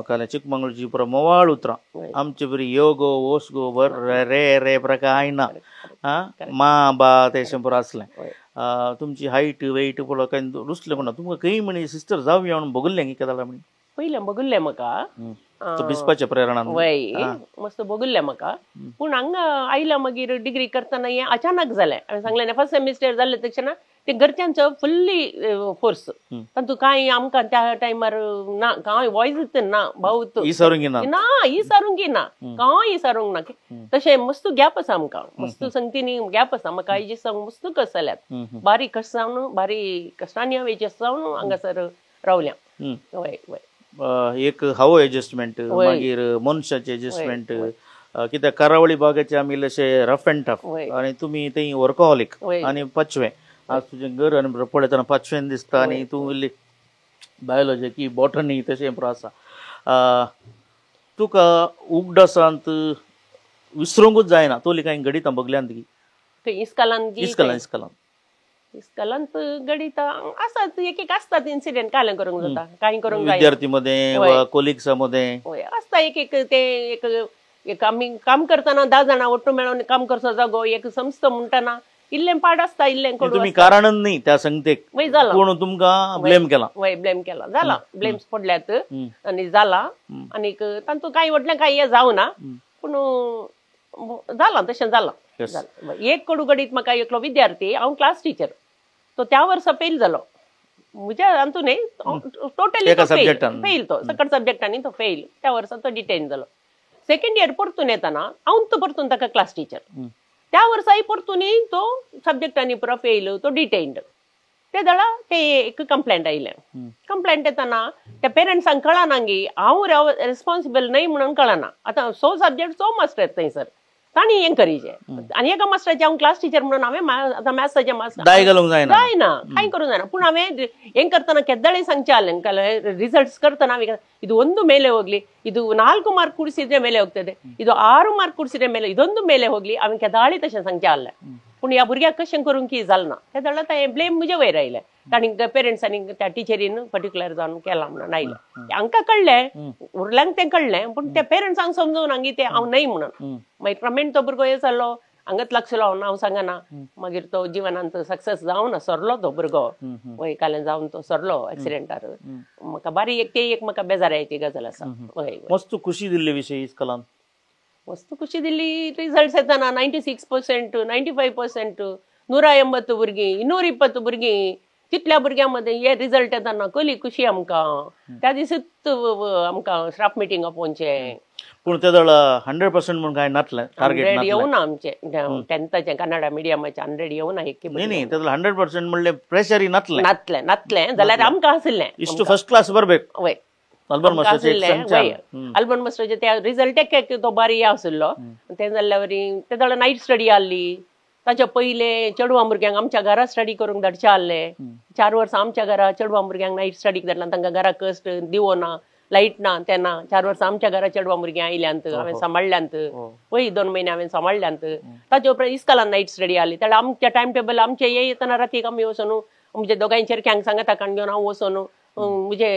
काल चिकमंगळूरची पुरो मोवाळ उतरां आमचे बरी यो गो वोस गो बर रे रे पुरो कांय ना, मा बा तेशें पुरो आसलें. तुमची हायट वेट पळय कांय रुसलें म्हणा तुमकां खंय म्हणी सिस्टर जावया म्हणून बगल्लें की केदाळा म्हणी? पयलें बगल्लें म्हाका भिजपाच्या प्रेरणान. वय, मस्त बगल्लें म्हाका. पूण हांगा आयला मागीर डिग्री करतना हें अचानक जालें. हांवें सांगलें ना फर्स्ट सेमिस्टर जालें तशें ते घरच्यांचो फुल्ली फोर्स तातूंत कांय आमकां त्या टायमार ना कांय वॉयस ना भाऊ ना इसारूंक ना कांय इसारूंक ना. तशें मस्त गॅप आसा आमकां, मस्त संगतीनी गॅप आसा. म्हाका आयज मस्त कश्ट जाल्यात, बारीक कश्ट जावन बारीक कश्टांनी हांव एजस्ट जावन हांगासर रावल्या. वय वय. एक हवो एडजस्टमेंट, मागीर मनशाचें एडजस्टमेंट, कित्याक करावळी बागेचे आमी इल्लेशे रफ अँड टफ आनी तुमी थंय वर्कहोलीक आनी पाचवें. आज तुजें घर आनी पळयतना पाचवें दिसता आनी तूं इल्ली बायोलॉजी की बॉटनी तशें पुरो आसा. तुका उगडासांत विसरूंकूच जायना तोली कांय गणितां बगल्यांत की इस्कलान इस्कलान इस्कलान इस्कलांत गणितां आसात एक एक आसतात इन्सिडेंट कांय करूंक जाता कांय करूंक जायना विद्यार्थी मदें वा कोलिग्सा मदें. हय आसता एक एक ते एक एक आमी काम करतना 10 जाणां ಒಟ್ಟು मेळोन काम करचो जागो एक संस्था म्हणटना इल्लें पाड आसता इल्लें कडू तुमी कारणच न्ही त्या संगतेक वय जाला कोण तुमकां ब्लेम केला. वय ब्लेम केला जाला ब्लेम्स पडल्यात आनी जाला आनीक तांतूत कांय व्हडलें कांय हें जावना पूण जालां तशें जालां. एक कडू गणीत म्हाका एकलो विद्यार्थी हांव क्लास टिचर तो त्या वर्सा फेल जालो म्हज्या हातूंत न्ही टोटली फेल तो सकट सब्जेक्टांनी तो फेल त्या वर्सा तो डिटेन जालो. सेकंड इयर परतून येताना हांव तो परतून ताका क्लास टिचर त्या वर्साय परतूनय तो सब्जेक्टांनी पुरो फेल तो डिटेन्ड. ते जाल्यार ते एक कंप्लेंट आयलें. कंप्लेंट येताना त्या पेरंट्सांक कळना गी हांव रिस्पॉन्सिबल न्हय म्हणून कळना. आतां सो सब्जेक्ट सो मास्टर थंयसर तांणी हें करीचें आनी एका मास्टराचें हांव क्लास टिचर म्हणून हांवें आतां मॅथ्साचें मास्टर जायना कांय करूंक जायना. पूण हांवें हें करतना केद्दाळी सांगचें आहलें रिಸल्ट्स करतना हांवें ಇದು ಒಂದು ಮೇಲೆ ಹೋಗ್ಲಿ ಇದು 4 ಮಾರ್ಕ್ ಕೂಡಿಸಿದ್ರೆ ಮೇಲೆ ಹೋಗ್ತದೆ ಇದು 6 ಮಾರ್ಕ್ ಕೂಡಿಸಿದ್ರೆ ಮೇಲೆ ಇದೊಂದು ಮೇಲೆ ಹೋಗ್ಲಿ हांवें केदाळी तशें सांगचें आहलें. पूण ह्या भुरग्याक कशें करूंक की जालें ना ते जाल्यार तें ब्लेम म्हजे वयर आयलें. तांणी पेरंट्सांनी त्या टिचरीन पर्टिक्युलर जावन केलां म्हणून आयलें. हांकां कळ्ळें उरल्यांक तें कळ्ळें पूण त्या पेरंट्सांक समजून हांगी तें हांव न्हय म्हणून. मागीर प्रमेण तो भुरगो हे जालो हांगाच लागसलो हांव नांव सांगना. मागीर तो जिवनांत सक्सेस जावना सरलो तो भुरगो वय काल्यान जावन तो सरलो एक्सिडेंटार. म्हाका बारी एक ते एक म्हाका बेजारायची गजाल आसा. वय मस्त खुशी दिल्ली विशय इस्कलान मस्त खुशी दिल्ली रिजल्ट्स येताना 96% 95% 180 भुरगीं 220 भुरगीं तितल्या भुरग्यां मदें हे रिजल्ट येताना कसली खुशी आमकां. त्या दिसूच आमकां स्टाफ मिटींग आपोवचें. पूण ते जाल्यार 100% म्हणून कांय नातलें टार्गेट येवना आमचें टेंथाचें कन्नडा मिडियमाचें 100 येवना एक न्ही न्ही ते 100% म्हणलें प्रेशरय नातलें नातलें नातलें जाल्यार आमकां आशिल्लें इश्ट फर्स्ट क्लास बरबेक. वय अल्बन मास्टराचे त्या रिजल्ट एक तो बारी आशिल्लो. तें जाल्ल्या वरी ते जाल्यार नायट स्टडी आहली. ताच्या पयलें चेडवां भुरग्यांक आमच्या घरा स्टडी करूंक धाडचें आहलें. 4 वर्सां आमच्या घरा चेडवां भुरग्यांक नायट स्टडीक धाडला. तांकां घरा कश्ट दिवो ना लायट ना तेन्ना 4 वर्सां आमच्या घरा चेडवां भुरगीं आयल्यांत हांवें सांबाळ्ळ्यांत. वय 2 म्हयने हांवें सांबाळ्ळ्यांत. ताचे उपरांत इस्कलान नायट स्टडी आहली. त्या आमच्या टायम टेबल आमचें हे येतना रातीक आमी वचोन म्हणजे दोगांय चेरक्यांक सांगता काण घेवन हांव वचोन म्हणजे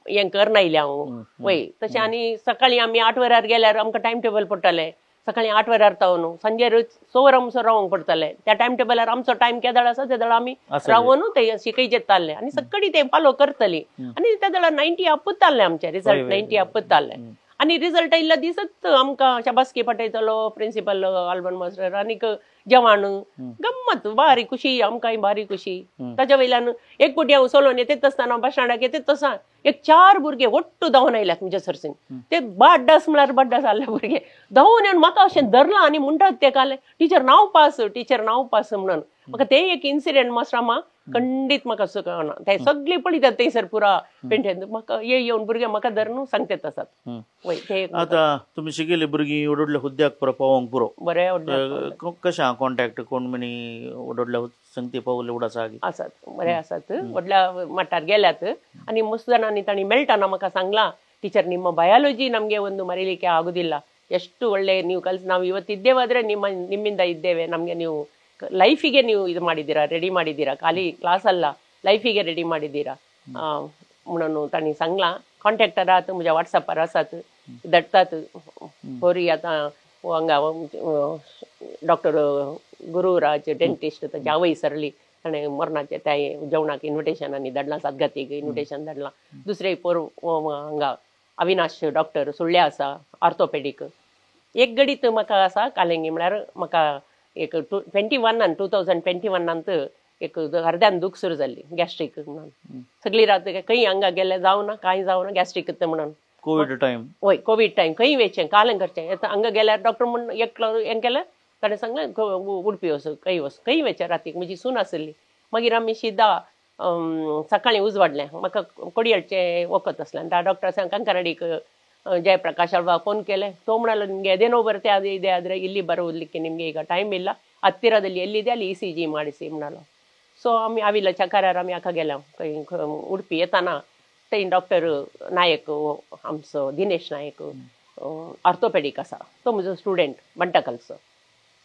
हें करना आयलें हांव. वय तशें आनी सकाळीं आमी 8 वरार गेल्यार आमकां टायम टेबल पडटालें. सकाळीं 8 वरार तावन सांजे 6 वरां म्हणसर रावंक पडटालें. त्या टायम टेबलार आमचो टायम केदाळ आसा ते जाल्यार आमी रावन ते शिकयचें ताल्लें आनी सगळीं ते फॉलो करतली. आनी त्या जाल्यार 90 अपच ताल्लें आमचें रिजल्ट 90 अपच ताल्लें. आनी रिजल्ट आयिल्ल्या दिसत आमकां शाबासकी पाठयतलो प्रिंसिपल अल्बन मास्टर आनीक जेवण गम्मत बारी खुशी आमकांय बारी खुशी. ताच्या वयल्यान एक फावटी हांव सोलोन येतेच आसतना बस स्टँडाक येतेच आसा एक 4 भुरगे ಒಟ್ಟು धांवन आयल्यात म्हज्या सरसीन. ते बाड्डास म्हळ्यार बाड्डास आहले भुरगे धांवन येवन म्हाका अशें धरलां आनी म्हणटात ते काले टिचर नांव पास टिचर नांव पास म्हणून. म्हाका ते एक इन्सिडेंट मास्टर खंडीत म्हाका कळना. ते सगळे पळयतात थंयसर पुरा पेंटेन म्हाका ये येवन भुरगे म्हाका धरून सांगतात आसात. वय ते आतां तुमी शिकिल्ली भुरगीं व्हडल्या हुद्द्याक पुरो पावोंक पुरो बरें कशें आहा कॉन्टॅक्ट कोण म्हणी व्हडल्या संगती पावले उडासा आसात बरे आसात व्हडल्या मठार गेल्यात आनी मस्त जाणांनी तांणी मेळटाना म्हाका सांगलां ಟಿಚರ್ ನಿಮ್ಮ ಬಯಾಲಜಿ ನಮಗೆ ಒಂದು ಮರೀಲಿಕ್ಕೆ ಆಗುದಿಲ್ಲ, ಎಷ್ಟು ಒಳ್ಳೆ ನೀವು ಕಲಿಸಿ, ನಾವು ಇವತ್ತಿದ್ದೇವಾದರೆ ನಿಮ್ಮಿಂದ ಇದ್ದೇವೆ, ನಮಗೆ ನೀವು ಲೈಫಿಗೆ ನೀವು ಇದು ಮಾಡಿದ್ದೀರಾ, ರೆಡಿ ಮಾಡಿದ್ದೀರಾ, ಖಾಲಿ ಕ್ಲಾಸ್ ಅಲ್ಲ ಲೈಫಿಗೆ ರೆಡಿ ಮಾಡಿದ್ದೀರಾ म्हणून तांणी सांगलां. कॉन्टॅक्टार आहात म्हज्या वॉट्सॅपार आसात, धाडटात पोरी आतां हांगा डॉक्टर गुरुराज डेंटिस्ट ताची आवय सरली, ताणें मरणाचें त्या जेवणाक इन्विटेशन आनी धाडलां, सातगातीक इन्विटेशन धाडलां. दुसरे पोर हांगा अविनाश डॉक्टर सुळ्या आसा ऑर्थोपेडीक. एक गडीत म्हाका आसा कालेंगी म्हळ्यार म्हाका एक 2021 एक अर्द्यान दूख सुरू जाल्ली गॅस्ट्रीक म्हणून, सगळी रात खंय हांगा गेले जावना कांय जावना गॅस्ट्रीक म्हणून. कोवीड टायम वय कोवीड टायम खंय वयचें कालें करचें, आतां हांगा गेल्यार डॉक्टर म्हूण एकलो हें केलें, ताणें सांगलें उडपी वचूं खंय वचूं खंय वयचें रातीक, म्हजी सून आसली. मागीर आमी शिदा सकाळीं उजवाडलें, म्हाका कोडयेळचें वखद आसलें आनी त्या डॉक्टर सांग कंकनाडीक ಜಯಪ್ರಕಾಶ್ ಅಲ್ವಾ ಫೋನ್ ಕೇಳೆ, ತೋ म्हणालो ನಿಮಗೆ ಅದೇ ನೋವು ಬರುತ್ತೆ ಅದೇ ಇದೆ, ಆದರೆ ಇಲ್ಲಿ ಬರೋದಕ್ಕೆ ನಿಮಗೆ ಈಗ ಟೈಮ್ ಇಲ್ಲ, ಹತ್ತಿರದಲ್ಲಿ ಎಲ್ಲಿದೆ ಅಲ್ಲಿ ಇ ಸಿ ಜಿ ಮಾಡಿಸಿ म्हणालो. ಸೊ ಆमी आविल्ल्या चकारार आमी हाका गेल्या खंय उडपी येताना थंय डॉक्टर नायक आमचो दिनेश नायक ऑर्थोपेडीक आसा, तो म्हजो स्टुडंट बंटाकलचो.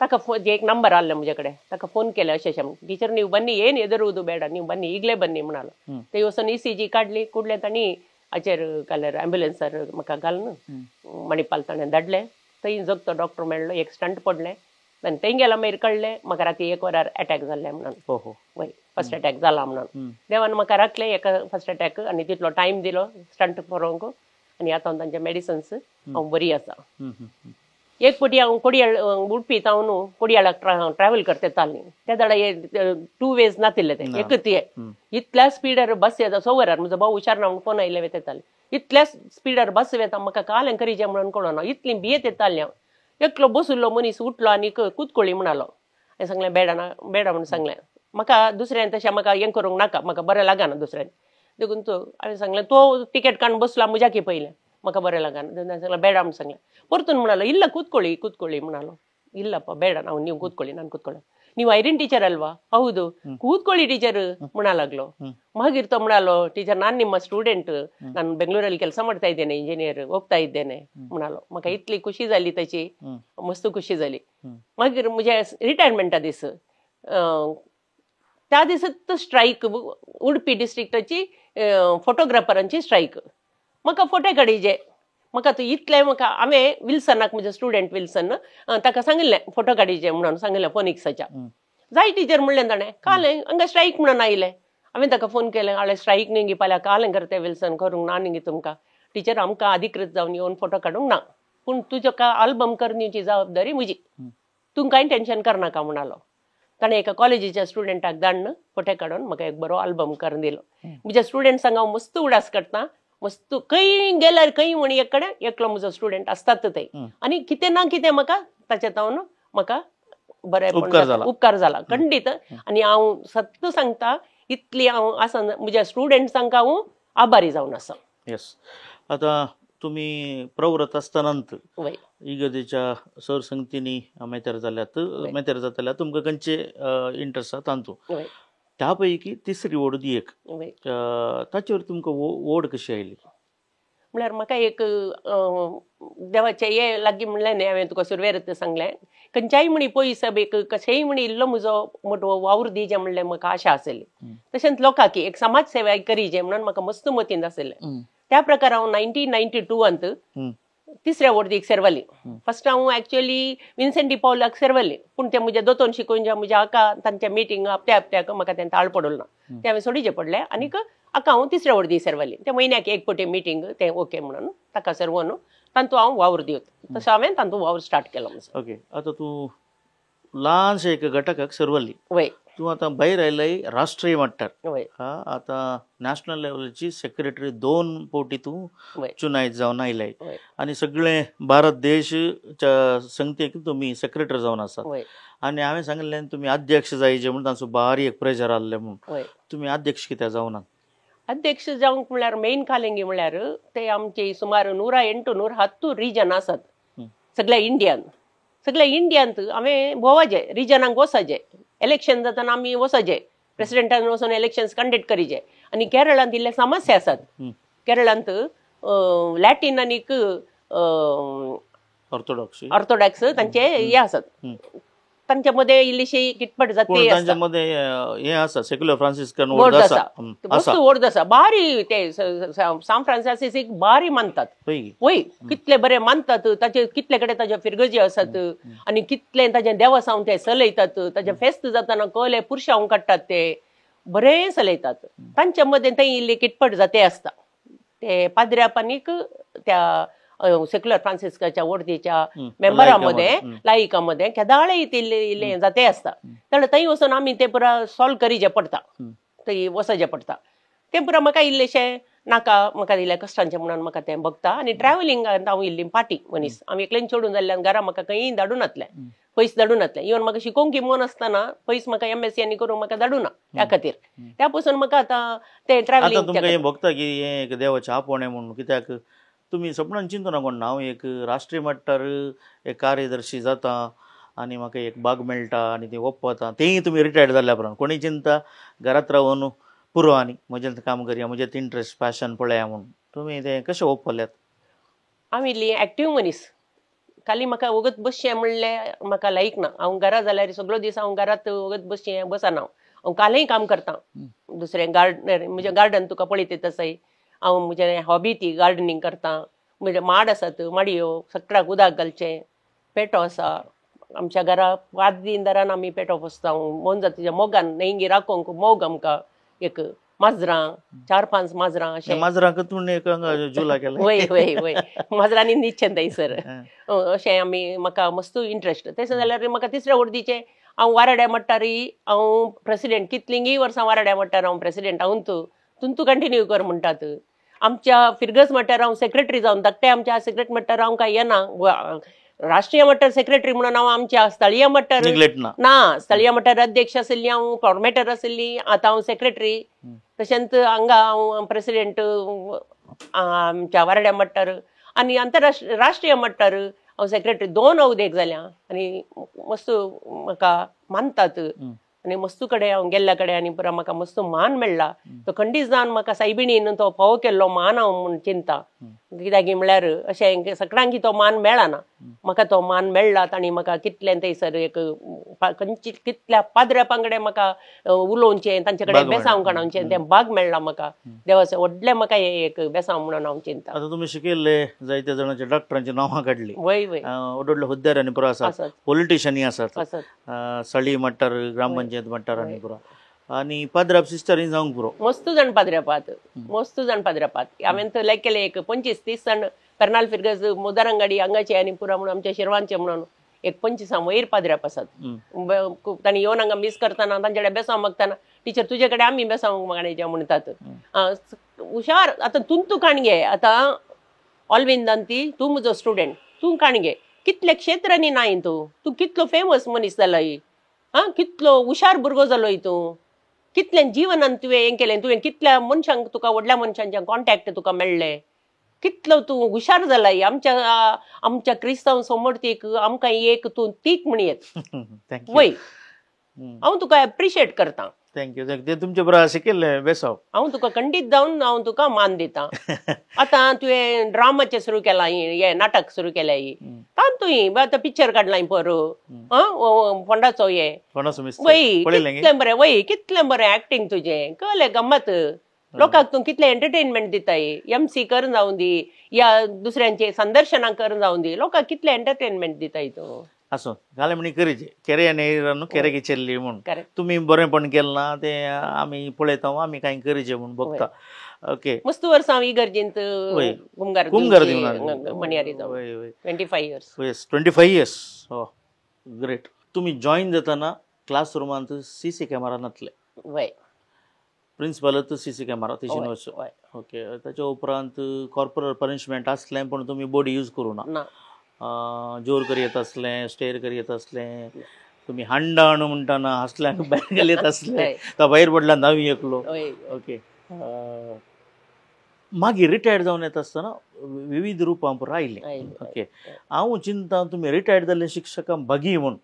ताका फोन एक ನಂಬರ್ ಆಲ್ಲ ಮುಜೆ ಕಡೆ, ತಾಕ ಫೋನ್ ಕೇಳ ಅಶೇ ಟೀಚರ್ ನೀವು ಬನ್ನಿ, ಏನು ಎದುರುವುದು ಬೇಡ, ನೀವು ಬನ್ನಿ ಈಗಲೇ ಬನ್ನಿ म्हणालो. ते वचून ECG काडली, कुडले तांणी हाचेर घाल्यार ॲम्ब्युलन्सार म्हाका घालून मणिपाल ताणें धाडलें. थंय जगतो डॉक्टर मेळ्ळो, एक स्टंट पडलें आनी थंय गेला मागीर कळ्ळें म्हाका राती 1 वरार अटॅक जाल्लें म्हणून. वय फर्स्ट अटॅक जाला म्हणून देवान म्हाका राखलें एका फर्स्ट अटॅक आनी तितलो टायम दिलो स्टंट पळोवंक आनी आतां तांचे मेडिसन्स हांव बरी आसा. एक पटी हांव कोडियाळ उडपी तावन कोडियाळाक ट्रॅव्हल करते ताल्ली, त्या दाडा 2 वेज नातिल्ले ते एकच हे इतल्या स्पीडार बस येता 6 वरार म्हजो भाव हुशार ना म्हणून फोन आयले वेता ताल्ले, इतल्या स्पीडार बस वेता म्हाका कालें करीचें म्हणून कळना, इतली भियेत येताली हांव. एकलो बशिल्लो मनीस उठलो आनी कुतकोळी म्हणालो, हांवें सांगलें बेडा ना बेडा म्हणून सांगलें म्हाका दुसऱ्यान तशें म्हाका हें करूंक नाका, म्हाका बरें लागना दुसऱ्यान, देखून तो हांवें सांगलें तो टिकेट काडून बसला म्हज्याकी पयलें म्हाका बरें लागना, सांगलें बेडा म्हणून सांगलें. परतून म्हणालो ಇಲ್ಲ ಕೂತ್ಕೊಳ್ಳಿ ಕೂತ್ಕೊಳ್ಳಿ म्हणालो, ಇಲ್ಲಪ್ಪ ಬೇಡ ನಾವು ನೀವು ಕೂತ್ಕೊಳ್ಳಿ ನಾನು ಕೂತ್ಕೊಳ್ಳಿ, ನೀವು ಐರಿನ್ ಟೀಚರ್ ಅಲ್ವಾ, ಹೌದು ಕೂತ್ಕೊಳ್ಳಿ ಟೀಚರ್ म्हणाಲಾಗ್लो. ಮಾಗಿರ್ तो म्हणालो ಟೀಚರ್ ನಾನು ನಿಮ್ಮ ಸ್ಟುಡೆಂಟ್, ನಾನು ಬೆಂಗಳೂರಲ್ಲಿ ಕೆಲಸ ಮಾಡ್ತಾ ಇದ್ದೇನೆ, ಇಂಜಿನಿಯರ್ ಹೋಗ್ತಾ ಇದ್ದೇನೆ म्हणालो. म्हाका इतली खुशी जाली ताची, मस्त खुशी जाली. मागीर म्हज्या रिटायरमेंटा दीस त्या दिसात स्ट्रायक उडपी डिस्ट्रिक्टाची फोटोग्राफरांची स्ट्रायक, म्हाका फोटे काडीचे, म्हाका तूं इतलें म्हाका हांवें विल्सनाक म्हज्या स्टुडंट विल्सन ताका सांगिल्लें फोटो काडीचे म्हणून सांगिल्लें फोनिक्साच्या, जाय टिचर म्हणलें ताणें कालें हांगा स्ट्रायक म्हणून आयलें. हांवें ताका फोन केलें हांवें स्ट्रायक न्ही पाल्या कालें करते विल्सन करूंक ना न्ही तुमकां टिचर, आमकां अधिकृत जावन येवन फोटो काडूंक ना, पूण तुज्या का आल्बम करून दिवची जबाबदारी म्हजी, तूं कांय टेन्शन करनाका म्हणालो. ताणें एका कॉलेजीच्या स्टुडंटाक धाडून फोटे काडून म्हाका एक बरो आल्बम करून दिलो. म्हज्या स्टुडंट्सांक हांव मस्त उडास काडटा, मस्त खंय गेल्यार खंय म्हण एक कडेन एकलो म्हजो स्टुडंट आसतात ते, आनी कितें ना कितें म्हाका ताचे तावन म्हाका बरें उपकार जाला खंडीत. आनी हांव सत्य सांगता इतली हांव आसा म्हज्या स्टुडंट्सांक हांव आभारी जावन आसा. येस, आतां तुमी प्रवृत्त आसतना इगर्जेच्या सरसंगतींनी मेतेर जाल्यात, मेतेर जाताल्या तुमकां खंयचे इंट्रस्ट आसा तांतूं, त्या पैकी तिसरी ओड दी एक, ताचेर तुमकां ओड कशी आयली? म्हळ्यार म्हाका एक देवाचे हे लागीं म्हणलें न्ही हांवें तुका सुरवेर सांगलें, खंयच्याय म्हणी पयस एक कशेंय म्हणी इल्लो म्हजो मोटो वावर दिजे म्हणलें म्हाका आशा आसली, तशेंच लोकांक एक समाज सेवा करीजे म्हणून म्हाका मस्त मतींत आसलें. त्या प्रकार हांव 1992 तिसऱ्या वर्दीक सेरवली. फर्स्ट हांव एक्चुअली विन्सेंट डी पावलाक सेरवली, पूण ते म्हज्या दोतोन शिकोवन ज्या म्हज्या आका तांच्या मिटींग हप्त्या हप्त्याक म्हाका तें ताळ पडलो ना, तें हांवें सोडीचें पडलें आनीक आका हांव तिसऱ्या वर्दी सेरवली. ते म्हयन्याक एक पटी मिटींग तें ओके म्हणून ताका सेरवून तांतू हांव वावर दिवत, तसो हांवें तांतू वावर स्टार्ट केलो म्हजो. ओके, आतां तूं ल्हानशे एका घटकाक सेरवली, वय तूं आतां भायर आयलाय राष्ट्रीय मट्टार, वय आतां नॅशनल लेवलाची सेक्रेटरी 2 फावटी तूं चुनायत जावन आयलाय आनी सगळे भारत देशच्या संगतेक तुमी सेक्रेटरी जावन आसात, आनी हांवें सांगिल्लें तुमी अध्यक्ष जायचे म्हणून तांचो बारीक एक प्रेशर आहलें म्हणून, तुमी अध्यक्ष कित्याक जावना? अध्यक्ष जावंक म्हळ्यार मेन कालेंगी म्हळ्यार ते आमचे सुमार 108 110 रिजन आसात सगळ्या इंडियान, सगळ्या इंडियांत हांवें भोंवाचे रिजनांक वचचे, इलेक्शन जाताना आमी वचचे, प्रेसिडेंटान वचून इलेक्शन्स कंडक्ट करीचे. आनी केरळांत इल्ले समस्या आसात, केरळांत लॅटीन आनीक ऑर्थोडॉक्स तांचे हे आसात, तांच्या मध्ये इल्लीशी किटपट जाते, हे आसा सेक्युलर फ्रांसिस्कन मस्त ओर्द आसा बारी, ते सान फ्रांसिस्क बारी मानतात, वय कितले बरे मानतात, ताचे कितले कडेन ताचे फिरगजी आसात आनी कितले ताचे देवसांव ते चलयतात, ताचे फेस्त जाताना कले पुरशांव काडटात, ते बरे चलयतात. तांच्या मध्ये थंय इल्ली किटपट जाते आसता, ते पाद्र्यापानीक त्या सेक्युलर फ्रांसिस्काच्या ओर्दीच्या मेंबरामध्ये लायिकामध्ये केदाळे इल्ले इल्ले जाते आसता, तर थंय वचून आमी ते पुरा सॉल्व करीचे पडटा, थंय वचचें पडटा, ते पुरा म्हाका इल्लेशें नाका, म्हाका इल्लें कश्टांचें म्हणून म्हाका तें बगता. आनी ट्रॅव्हलिंग हांव इल्ली पाटी मनीस, हांव एकल्यान चेडून जाल्ल्यान घरा म्हाका खंयी धाडूं नातलें, पयस धाडूं नातलें, इवन म्हाका शिकोवंक मन आसतना पयस म्हाका MSc आनी करूंक म्हाका धाडूं ना, त्या खातीर त्या पसून म्हाका आतां तें ट्रॅव्हलिंग तुमकां हें भोगता की हें एक देवाचें आपोवणें म्हणून, कित्याक तुमी सपनान चिंतू ना कोण, हांव एक राष्ट्रीय मट्टार एक कार्यदर्शी जाता आनी म्हाका एक बाग मेळटा आनी ती ओप्पता, तेंय तुमी रिटायर्ड जाल्या उपरांत कोणीय चिंता घरांत रावन पुरो आनी म्हजें काम करया, म्हजें इंट्रस्ट पॅशन पळया म्हूण तुमी तें कशें ओपल्यात? हांव इल्ली एक्टीव मनीस, खाली म्हाका वगत बसचें म्हणलें म्हाका लायक ना. हांव घरा जाल्यार सगळो दीस हांव घरांत वगत बसचें बसना, हांव कालय काम करता. दुसरें गार्डन, म्हजें गार्डन तुका पळयता तसय हांव म्हजें हॉबी ती गार्डनींग करता. म्हजे माड आसात, माडयो सगळ्याक उदक घालचें, पेटो आसा आमच्या घरा, 5 दीन दारान आमी पेटो पोसता. मोनजातीच्या मोगान न्हंयगी राखोवंक मोग आमकां. एक माजरां, 4-5 माजरां अशें. माजरांक तूं एक जुला केला? वय वय वय, माजरांनी न्हिदचें थंयसर. अशें आमी, म्हाका मस्त इंट्रस्ट. तशें जाल्यार म्हाका तिसऱ्या वर्दीचें हांव वाराड्या मट्टारय हांव प्रेसिडेंट, कितलींगी वर्सां वाराड्या मट्टार हांव प्रेसिडेंट. हांव तूं तूं कंटिन्यू कर म्हणटात. आमच्या फिरगज मट्टार हांव सेक्रेटरी जावन धाकटे आमच्या सेक्रेटरी मट्टार हांव कांय येना. राष्ट्रीय मट्टार सेक्रेटरी म्हणून हांव आमच्या स्थळीय मट्टार ना, स्थळीय मट्टार अध्यक्ष आशिल्ली हांव, फॉर्मेटर आशिल्ली, आतां हांव सेक्रेटरी. तशेंच हांगा हांव प्रेसिडेंट आमच्या वाराड्या मट्टार आनी आंतरराष्ट्रीय राष्ट्रीय मट्टार हांव सेक्रेटरी. 2 अवदेक जाल्या आनी मस्त म्हाका मानतात आनी मस्तू कडेन हांव गेल्ल्या कडेन आनी पुरा म्हाका मस्त मान मेळ्ळा. तो खंडीत जावन म्हाका सायबिणीन तो फावो केल्लो मान हांव म्हूण चिंता. कित्याक म्हणल्यार अशें सगळ्यांक तो मान मेळना, म्हाका तो मान मेळ्ळा. तांणी म्हाका कितलें थंयसर एक खंयची कितल्या पाद्र्यापां कडेन म्हाका उलोवचें, तांचे कडेन बेसांव काडोवचें तें भाग मेळ्ळा म्हाका. देवाचें व्हडलें म्हाका एक बेसांव म्हणून हांव चिंता. आतां तुमी शिकयल्ले जायते जाणांचे डॉक्टरांची नांवां काडली, वय वय, व्हड व्हडले हुद्द्यार आनी पुरो आसात, पॉलिटिशनूय आसात, सळी मट्टार, ग्रामपंचायत मट्टार आनी पुरो, आनी पाद्राप सिस्टरीन जावंक पुरो. मस्त जाण पाद्र्यापात, मस्त जाण पाद्र्यापात. हांवें तर लायक केलें एक 25-30 जाण पेर्नाल फिरगज मुदारंगाडी हांगाचे आनी पुरा म्हणून आमच्या शिरवांचे म्हणून एक 25 वयर पाद्र्याप आसात. तांणी येवन हांगा मीस करतना तांचे कडेन बेसांव मागतना, टिचर तुजे कडेन आमी बेसांव मागण्याचे म्हणटात. हुशार. आतां तूं तूं काण घे, आतां ऑलवीन दांती तूं म्हजो स्टुडंट, तूं काण घे कितल्या क्षेत्रांनी नाय तूं, तूं कितलो फेमस मनीस जालो, आं कितलो हुशार भुरगो जालो तूं, कितलें जिवनान तुवें हें केलें, तुवें कितल्या मनशांक तुका व्हडल्या मनशांचे कॉन्टॅक्ट तुका मेळ्ळे, कितलो तूं हुशार जाला. आमच्या आमच्या क्रिस्तांव समर्थीक आमकां एक तूं तीक म्हणयेत. वय, हांव तुका एप्रिशिएट करता. Thank you. ते तुमचे बरोबर शिकिल्लें बेसाव. हांव तुका खंडीत जावन हांव तुका मान दिता. आतां तुवें ड्रामाचें सुरू केलां, हें नाटक सुरू केलें, तातूंय आतां पिक्चर काडलां परो फोंडाचो हें, वय कितलें बरें, वय कितलें बरें एक्टींग तुजें, कळ्ळें गम्मत. लोकांक तूं कितलें एंटरटेनमेंट दिताय, एमसी करून जावं दी या दुसऱ्यांचे संदर्शनां करून जावं दी, लोकांक कितलें एंटरटेनमेंट दिताय तूं. आसूं घालें म्हणी करीचे केरे न्हय केरे चेल्ली म्हूण तुमी बरेंपण केलें ना तें आमी पळयता, आमी कांय करीचे म्हूण बघता. ओके, मस्त वर्सां हांव इगर्जेंत कुमगार कुमगार दिवन मणयारी जावन 25 इयर्स. येस, 25 इयर्स. हो ग्रेट. तुमी जॉईन जातना क्लासरुमांत सीसी कॅमेरा नासले? वय, प्रिंसिपलाचो सीसी कॅमेरा तशें वचो. ओके, ताच्या उपरांत कॉर्पोरल पनिशमेंट आसलें पूण तुमी बॉडी यूज करूं ना, जोर करी येत आसलें, स्टेर करी येत आसलें, तुमी हांडाण म्हणटाना हासल्यांक भायर गेले येत आसले, तो भायर पडला नवी एकलो. ओके, मागीर रिटायर्ड जावन येता आसतना विविध रुपां पुरो आयलें. ओके, हांव चिंता तुमी रिटायर्ड जाल्ले शिक्षकां भागी म्हूण,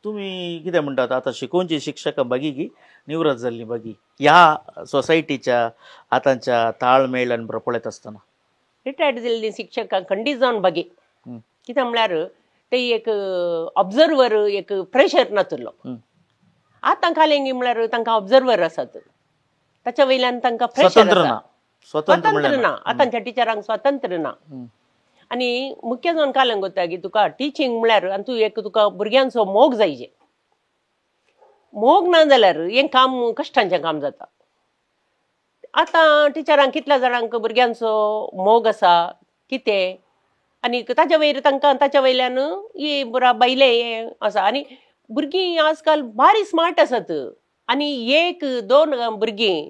तुमी कितें म्हणटात आतां शिकोवची शिक्षकां भागी की निवृत्त जाल्ली भागी ह्या सोसायटीच्या आतांच्या ताळमेळ आनी बरो पळयता आसतना? रिटायर्ड जाल्ली शिक्षकां खंडीत जावन भागी. कित्याक म्हळ्यार ते एक ऑब्जर्वर, एक प्रेशर नाशिल्लो. आतां खालेंगी म्हळ्यार तांकां ऑब्जर्वर आसात, ताच्या वयल्यान तांकां प्रेशर आसा, स्वतंत्र ना. आतांच्या टिचरांक स्वातंत्र्य ना. आनी मुख्य जावन कालें कोत्ता की तुका टिचींग म्हळ्यार आनी तूं एक तुका भुरग्यांचो मोग जायजे, मोग ना जाल्यार हें काम कश्टांचें काम जाता. आतां टिचरांक कितल्या जाणांक भुरग्यांचो मोग आसा कितें, आनी ताच्या वयर तांकां ताच्या वयल्यान ही बरा बायले हें आसा. आनी भुरगीं आजकाल भारी स्मार्ट आसात आनी 1-2 भुरगीं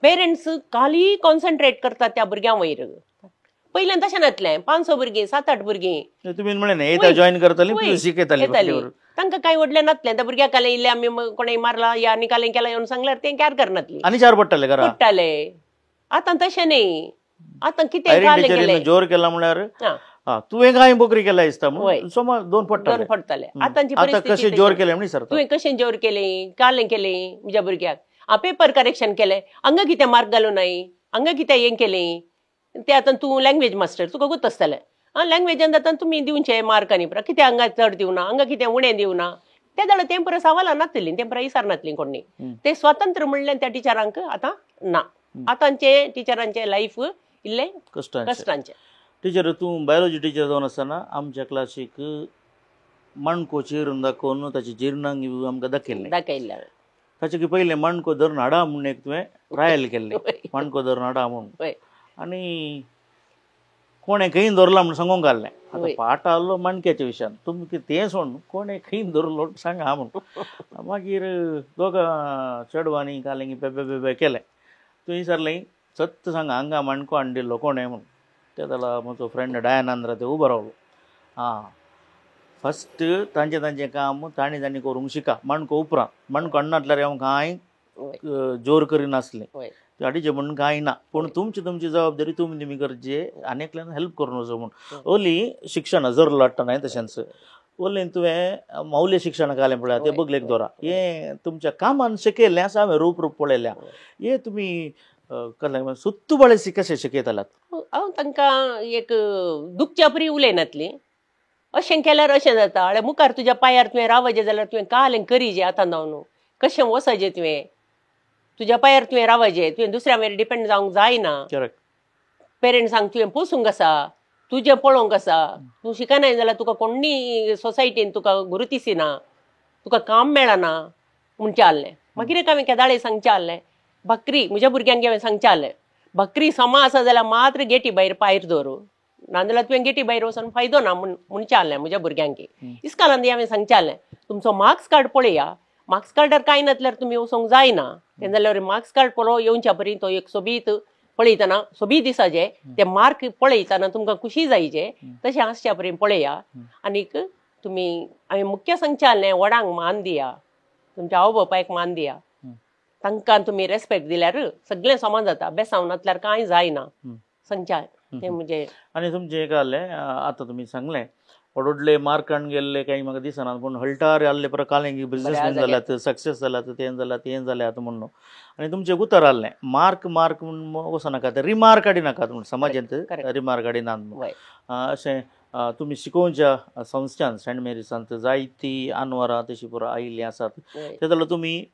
पेरंट्स खाली कॉन्सन्ट्रेट करतात त्या भुरग्यां वयर. पयल्यान तशें नासलें, 500 भुरगीं, 7-8 भुरगीं तुमी म्हणलें जॉईन करतालीं, शिकयतालीं, तांकां कांय व्हडलें नासलें. त्या भुरग्याक कालें इल्लें आमी कोणें मारला या आनी कालें केलां येवन सांगल्यार तें कॅर करनासलीं आनी चार पडटाले घरा पडटाले. आतां तशें न्ही, आतां कितें कालें केलें जोर केला म्हळ्यार तुवें कांय बोकरी केला दिसता सोमार 2 पडटाले पडटाले. आतांची परिस्थिती कशें जोर केलें म्हण विचारता, तुवें कशें जोर केलें, कालें केलें म्हज्या भुरग्याक. पेपर करेक्शन केलें हांगा कितें मार्क घालूं नाय हांगा कितें हें केलें तें आतां तूं लँग्वेज मास्टर तुका गोत आसतलें आं लँग्वेजान आतां तुमी दिवचे मार्क आनी पुरो कितें हांगा चड दिवना हांगा कितें उणें दिवना ते जाल्यार तें पुरो सवालां नातलीं तें पुरो विचारनातलीं कोणी ते स्वातंत्र्य म्हणलें त्या टिचरांक आतां ना आतांचे टिचरांचे लायफ इल्लें कश्टांचें. टिचर तूं बायोलॉजी टिचर जावन आसतना आमच्या क्लासीक माणको चिरून दाखोवन ताची जिर्णांग आमकां दाखयल्लें दाखयल्लें. ताचे पयलें माणको धरून हाडा म्हूण एक तुवें ट्रायल केल्लें माणको धरून हाडा म्हूण आनी कोणें खंय धरला म्हूण सांगूंक घाल्लें. आतां पाठ आहलो माणक्याच्या विशयान तुमकां तें सोडून कोणें खंय धरलो सांगा म्हूण. मागीर दोगां चेडवांनी कालें बेबे बेबे केलें. तुवें विचारलें सत्य सांगा हांगा माणको हाडिल्लो कोणें म्हूण. ते जाल्यार म्हजो फ्रेंड डायनांद्रा ते उबो रावलो. आं फस्ट तांचें तांचें काम तांणी तांणी करूंक शिका माणको उपरांत माणको हाडनासल्यार हांव कांय जोर करिनासलें हाडीचें म्हूण कांय ना पूण तुमची तुमची जबाबदारी तुमी तुमी करची आनी एकल्यान हेल्प करून वचो म्हूण. ओली शिक्षण जर लाडटा न्हय तशेंच ओली तुवें मौल्य शिक्षण घालें पळय तें बगलेक दवरा हें तुमच्या कामान शिकयल्लें आसा हांवें रूप रूप पळयलें हें तुमी कसलें सुत्तू बाळे कशें शिकयतालात? हांव तांकां एक दुखच्या परी उलयनातलीं अशें केल्यार अशें जाता आळे मुखार तुज्या पांयार तुवें रावचें जाल्यार तुवें काल करीजे आतां जावन कशें वचचें तुवें तुज्या पांयार तुवें रावचें तुवें दुसऱ्या वयर डिपेंड जावंक जायना पेरंट्सांक तुवें पोसूंक आसा तुजें पळोवंक आसा तूं शिकनाय जाल्यार तुका कोणूय सोसायटीन तुका गुरुतिसिना तुका काम मेळना म्हणचें आहलें. मागीर एक हांवें केदाळे सांगचें आहलें भाकरी म्हज्या भुरग्यांक हांवें सांगचें आहलें भाकरी समा आसा जाल्यार मात्र गेटी भायर पायर दवर नाजाल्यार तुवें गेटी भायर वचून फायदो ना म्हूण म्हणचें आहलें म्हज्या भुरग्यांक. इस्कालान हांवें सांगचें आहलें तुमचो मार्क्स कार्ड पळया मार्क्स कार्डार कांय नासल्यार तुमी वचोंक जायना तें जाल्यार मार्क्स कार्ड पळोव येवच्या परी तो एक सोबीत पळयतना सोबीत दिसाचे ते मार्क पळयतना तुमकां खुशी जायचे तशें आसच्या परी पळया आनीक तुमी हांवें मुख्य सांगचें आहलें व्हडांक मान दिया तुमच्या आवय बापायक मान दिया तांकां तुमी रेस्पेक्ट दिल्यार सगळें समान जाता बेसांव नासल्यार कांय जायना सांगचें तें म्हणजे. आनी तुमचें एक आहलें आतां तुमी सांगलें व्हडले मार्कान गेल्ले कांय म्हाका दिसना पूण हळटार आहले परत कालें बिजनेसमॅन जाल्यात सक्सेस जाल्यात तें जाल्यात तें जाल्यात म्हणून. आनी तुमचें उतर आहलें मार्क मार्क म्हूण वचनाकात रिमार्क हाडिनाकात म्हूण समाजांत रिमार्क हाडिनात म्हूण. अशें तुमी शिकोवच्या संस्थान सेंट मेरीसांत जायती आनवरां तशी पुरो आयिल्लीं आसात ते जाल्यार तुमी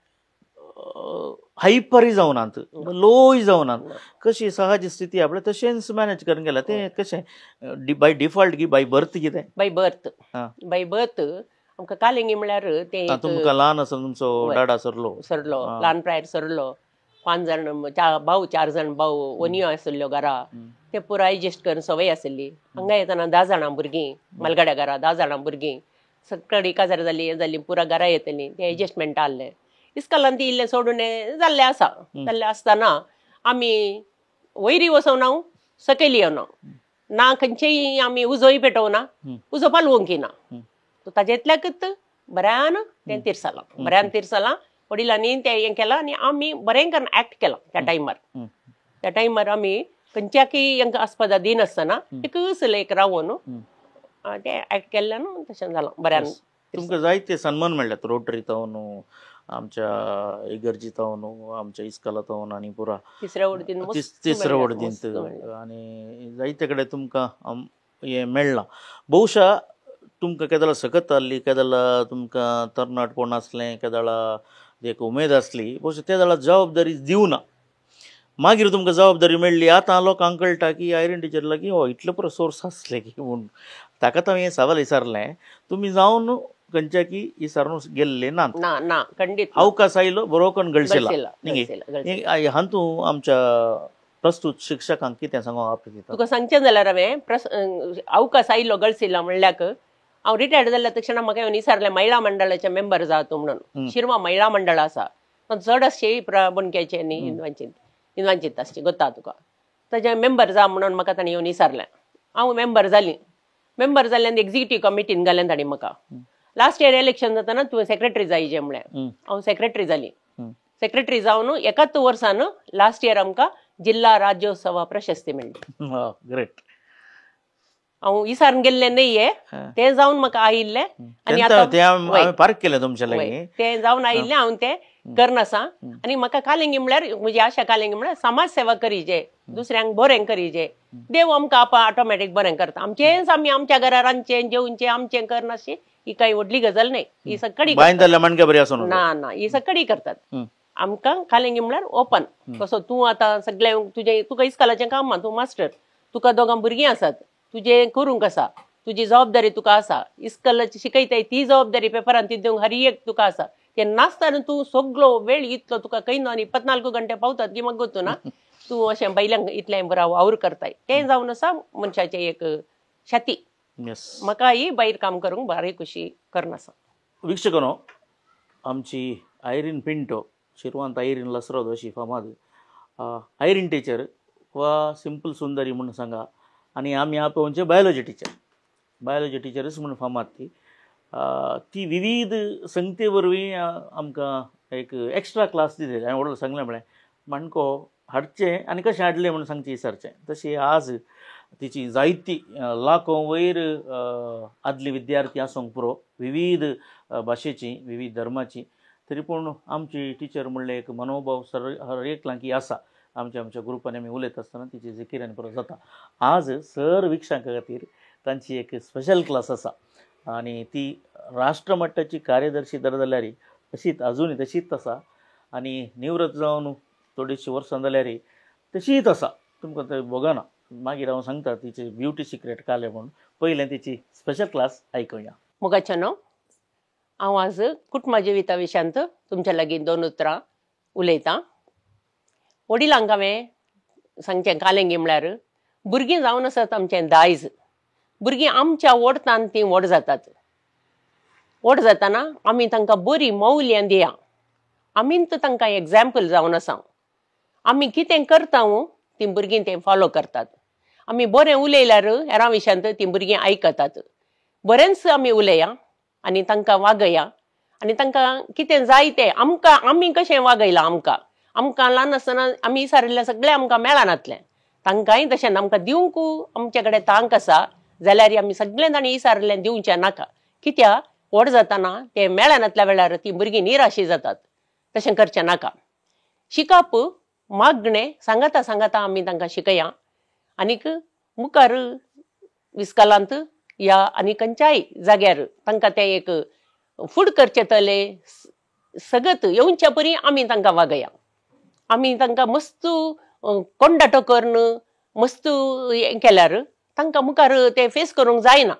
हायपरय जावनात लोय जावनात कशी सहज स्थिती आपल्या तशेंच मॅनेज करून गेला तें कशें बाय डिफॉल्ट की बाय बर्थ कितें? बाय बर्थ बाय बर्थ आमकां कालिंगी म्हळ्यार तें तुमकां ल्हान आसा तुमचो डाडा सरलो सरलो ल्हान प्रायर सरलो 5 जाण भाऊ 4 जाण भाऊ वनियो आशिल्ल्यो घरा ते पुराय एडजस्ट करून संवय आशिल्ली. हांगा येतना 10 जाणां भुरगीं मालगाड्या घरा 10 जाणां भुरगीं सकाळी काजार जाली हें जाली पुरा घरा येतलीं तें एडजस्टमेंट आहलें. इस्कॉलान ती इल्लें सोडून जाल्लें आसा जाल्लें आसतना आमी वयरी वचोना सकयल येवना ना खंयचेय आमी उजोय पेटोवना उजो पालोवंक ना ताजेंतल्याकच बऱ्यान तें तिरसलां बऱ्यान तिरसलां वडिलांनी तें हें केलां आनी आमी बरें करून एक्ट केलां त्या टायमार. त्या टायमार आमी खंयच्याकय हांकां आस्पदा दिनासतना एकच एक रावून तें एक्ट केल्ल्यान तशें जालां बऱ्यान. तुमकां जायते सन्मान मेळ्ळ्यात रोटरी जावन आमच्या इगर्जी जावन आमच्या इस्कॉला जावन आनी पुरा तिसऱ्या वडदींत आनी जायते कडेन तुमकां हें मेळ्ळां. बहुशा तुमकां केदळा सकत आहली केदळा तुमकां तरणाटपण आसलें केदळा एक उमेद आसली बहुशा ते जाल्यार जबाबदारी दिवना मागीर तुमकां जबाबदारी मेळ्ळी. आतां लोकांक कळटा की आयरीन टिचर लागीं हो इतलो पुरो सोर्स आसले की म्हूण ताका हांवें हें सवाल विचारलें तुमी जावन खंयच्या की विचारून गेल्ले ना ना खंडीत अवकाश आयलो बरो करून गळशेला न्ही. हातूं आमच्या प्रस्तूत शिक्षकांक कितें सांगूंक आपली तुका सांगचें जाल्यार हांवें अवकाश आयलो गळशिला म्हणल्याक हांव रिटायर्ड जाल्ल्या तक्षणा म्हाका येवन विचारलें महिला मंडळाचे मेंबर जा तूं म्हणून. शिरवा महिला मंडळ आसा चड आसचे बोणक्याचे न्ही हिंदवांचीत आसची गोता तुका ताजे मेंबर जा म्हणून म्हाका ताणें येवन विचारलें. हांव मेंबर जाली मेंबर जाल्यान एक्झिक्युटीव कमिटीन घालें ताणें म्हाका. लास्ट इयर इलेक्शन जाताना तुवें सेक्रेटरी जायजे म्हळें हांव सेक्रेटरी जाली. सेक्रेटरी जावन एकाच वर्सान लास्ट इयर आमकां जिल्हा राज्योत्सवा प्रशस्ती मेळ्ळी. ग्रेट. हांव विचारून गेल्लें न्ही तें जावन म्हाका आयिल्लें आनी आतां पार्क केलें तुमच्या लागीं तें जावन आयिल्लें हांव तें करना आसा. आनी म्हाका कालिंगी म्हळ्यार म्हजी आशा कालिंगी म्हळ्यार समाज सेवा करीजे, दुसऱ्यांक बरें करीजे. देव आमकां आपा ऑटोमॅटीक बरें करता. आमचेंच आमी आमच्या घरा रांदचें जेवचें आमचें करनाशें ही कांय व्हडली गजाल न्हय. ही सगळी ना ना ही सगळी करतात. आमकां कालिंगी म्हळ्यार ओपन कसो तूं आतां सगळें तुजें तुका इस्कालाचें काम आहा, तूं मास्टर, तुका दोगां भुरगीं आसात, तुजें करूंक आसा, तुजी जबाबदारी तुका आसा, इस्कॉलाची शिकयताय ती जबाबदारी पेपरान ती दिवंक हर एक तुका आसा. ते नासतना तूं सगलो वेळ इतलो तुका खंय न्हू आनी 24 घंटे पावतात की म्हाका गोतू ना तूं अशें बैलांक इतलें बरो वावर करताय. तें जावन आसा मनशाचें एक छाती. म्हाका ही भायर काम करूंक भारी खुशी करनासा. वीक्षकांनो, आमची आयरीन पिंटो शिरवांत आयरीन लसरोद अशी फामाद आयरीन टिचर वा सिंपल सुंदरी म्हणून सांगा. आनी आमी आपोवचे बायोलॉजी टिचर, बायोलॉजी टिचरच म्हणून फामाद ती. ती विविध संगते वरवीं आमकां एक एक्स्ट्रा क्लास दिली. हांवें व्हडलो सांगलें म्हळें माणको हाडचें आनी कशें हाडलें म्हणून सांगचें विचारचें. तशी आज तिची जायती लाखो वयर आदली विद्यार्थी आसूंक पुरो, विविध भाशेची विविध धर्माची, तरी पूण आमची टिचर म्हणलें एक मनोभाव सर हर एकलांकी आसा. आमच्या आमच्या ग्रुपान आमी उलयता आसतना तिची जिकीर आनी पुरो जाता. आज सर वीक्षकां खातीर तांची एक स्पेशल क्लास आसा आनी ती राष्ट्रमट्टाची कार्यदर्शी दर जाल्यार तशीच अजूनय तशीच आसा आनी निवृत्त जावन थोडीशीं वर्सां जाल्यार तशीच आसा. तुमकां तें भोगना. मागीर हांव सांगता तिची ब्युटी सिक्रेट कालें म्हूण. पयलें तिची स्पेशल क्लास आयकुया. मोगाच्यानो, हांव आज कुटुंबा जिविता विशयांत तुमच्या लागीं दोन उतरां उलयतां. वडिलांक हांवें सांगचें कालेंगी म्हळ्यार भुरगीं जावन आसात आमचें दायज. भुरगीं आमच्या ओडतान तीं व्हड जातात. व्हड जाताना आमी तांकां बरीं मौल्यां दिया. आमीच तांकां एग्जाम्पल जावन आसा. आमी कितें करता तीं भुरगीं तें फॉलो करतात. आमी बरें उलयल्यार हेरां विशयांत तीं भुरगीं आयकतात. बरेंच आमी उलया आनी तांकां वागया आनी तांकां कितें जाय तें आमकां आमी कशें वागयलां आमकां आमकां ल्हान आसतना आमी सारिल्लें सगळें आमकां मेळनातलें. तांकांय तशें आमकां दिवंक आमचे कडेन तांक आसा जाल्यार आमी सगळें जाणी विचारिल्लें दिवचें नाका. कित्याक व्हड जाताना तें मेळनातल्या वेळार तीं भुरगीं निराशी जातात. तशें करचें नाका. शिकप मागणें सांगता सांगता आमी तांकां शिकया आनीक मुखार इस्कॉलांत या आनी खंयच्याय जाग्यार तांकां तें एक फूड करचें तले सगत येवच्या परी आमी तांकां वागया. आमी तांकां मस्त कोंडाटो करून मस्त हें केल्यार तांकां मुखार तें फेस करूंक जायना.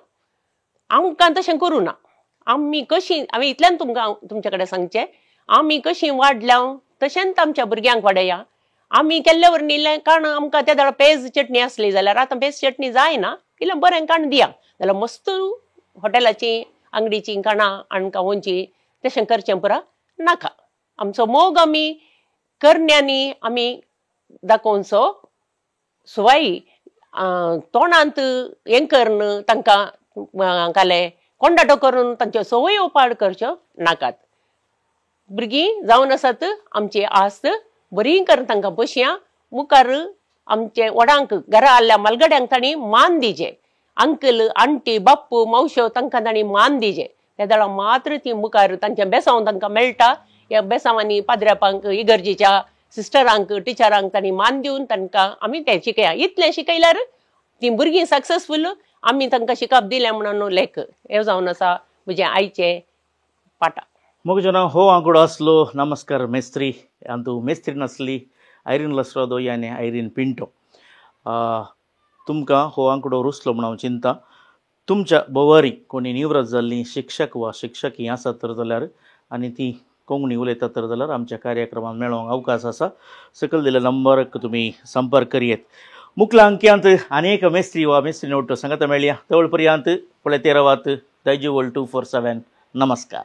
आमकां तशें करूं ना. आमी कशीं हांवें इतल्यान तुमकां तुमचे कडेन सांगचें, आमी कशीं वाडल्या तशेंच आमच्या भुरग्यांक वाडया. आमी केल्ले वरवीं इल्लें काण आमकां त्या वेळार पेज चटणी आसली जाल्यार आतां पेज चटणी जायना, इल्लें बरें काण दिया जाल्यार मस्त हॉटेलाचीं आंगडीचीं काणां आनी खावोवचीं तशें करचें पुरा नाका. आमचो मोग आमी करण्यांनी आमी दाखोवचो सुवाई तोंडांत हें करून तांकां काले कोंडाटो करून तांच्यो संवयो पाड करच्यो नाकात. भुरगीं जावन आसात आमची आस्त बरी करून तांकां पोशया. मुखार आमचे व्हडांक घरा आयिल्ल्या म्हालगड्यांक तांणी मान दिवचे. अंकल आंटी बाप्पू मावश्यो तांकां तांणी मान दिवचे. त्या वेळार मात्र ती मुखार तांचें बेसांव तांकां मेळटा. ह्या बेसांवांनी पाद्र्यापांक इगर्जेच्या सिस्टरांक टिचरांक तांणी मान दिवन तांकां आमी तें शिकया. इतलें शिकयल्यार तीं भुरगीं सक्सेसफूल. आमी तांकां शिकप दिलें म्हणून लेख हें जावन आसा म्हजें आयचें पाटा. मोग जना हो आंकडो आसलो. नमस्कार मेस्त्री. अंतू मेस्त्री नासली आयरीन लसरादो यानी आयरीन पिंटो. तुमकां हो आंकडो रुचलो म्हूण हांव चिंता. तुमच्या भोवारी कोणी निवृत्त जाल्लीं शिक्षक वा शिक्षक हीं आसात तर जाल्यार आनी ती कोंकणी उलयतात तर जाल्यार आमच्या कार्यक्रमांत मेळोंक अवकाश आसा. सकयल दिल्ल्या नंबराक तुमी संपर्क करयेत. मुखल्या अंक्यांत अनेक मेस्त्री वा मेस्त्री नोट सांगता मेळया. तवळ पर्यंत पळयत रावात दायजी वर्ल्ड 247. नमस्कार.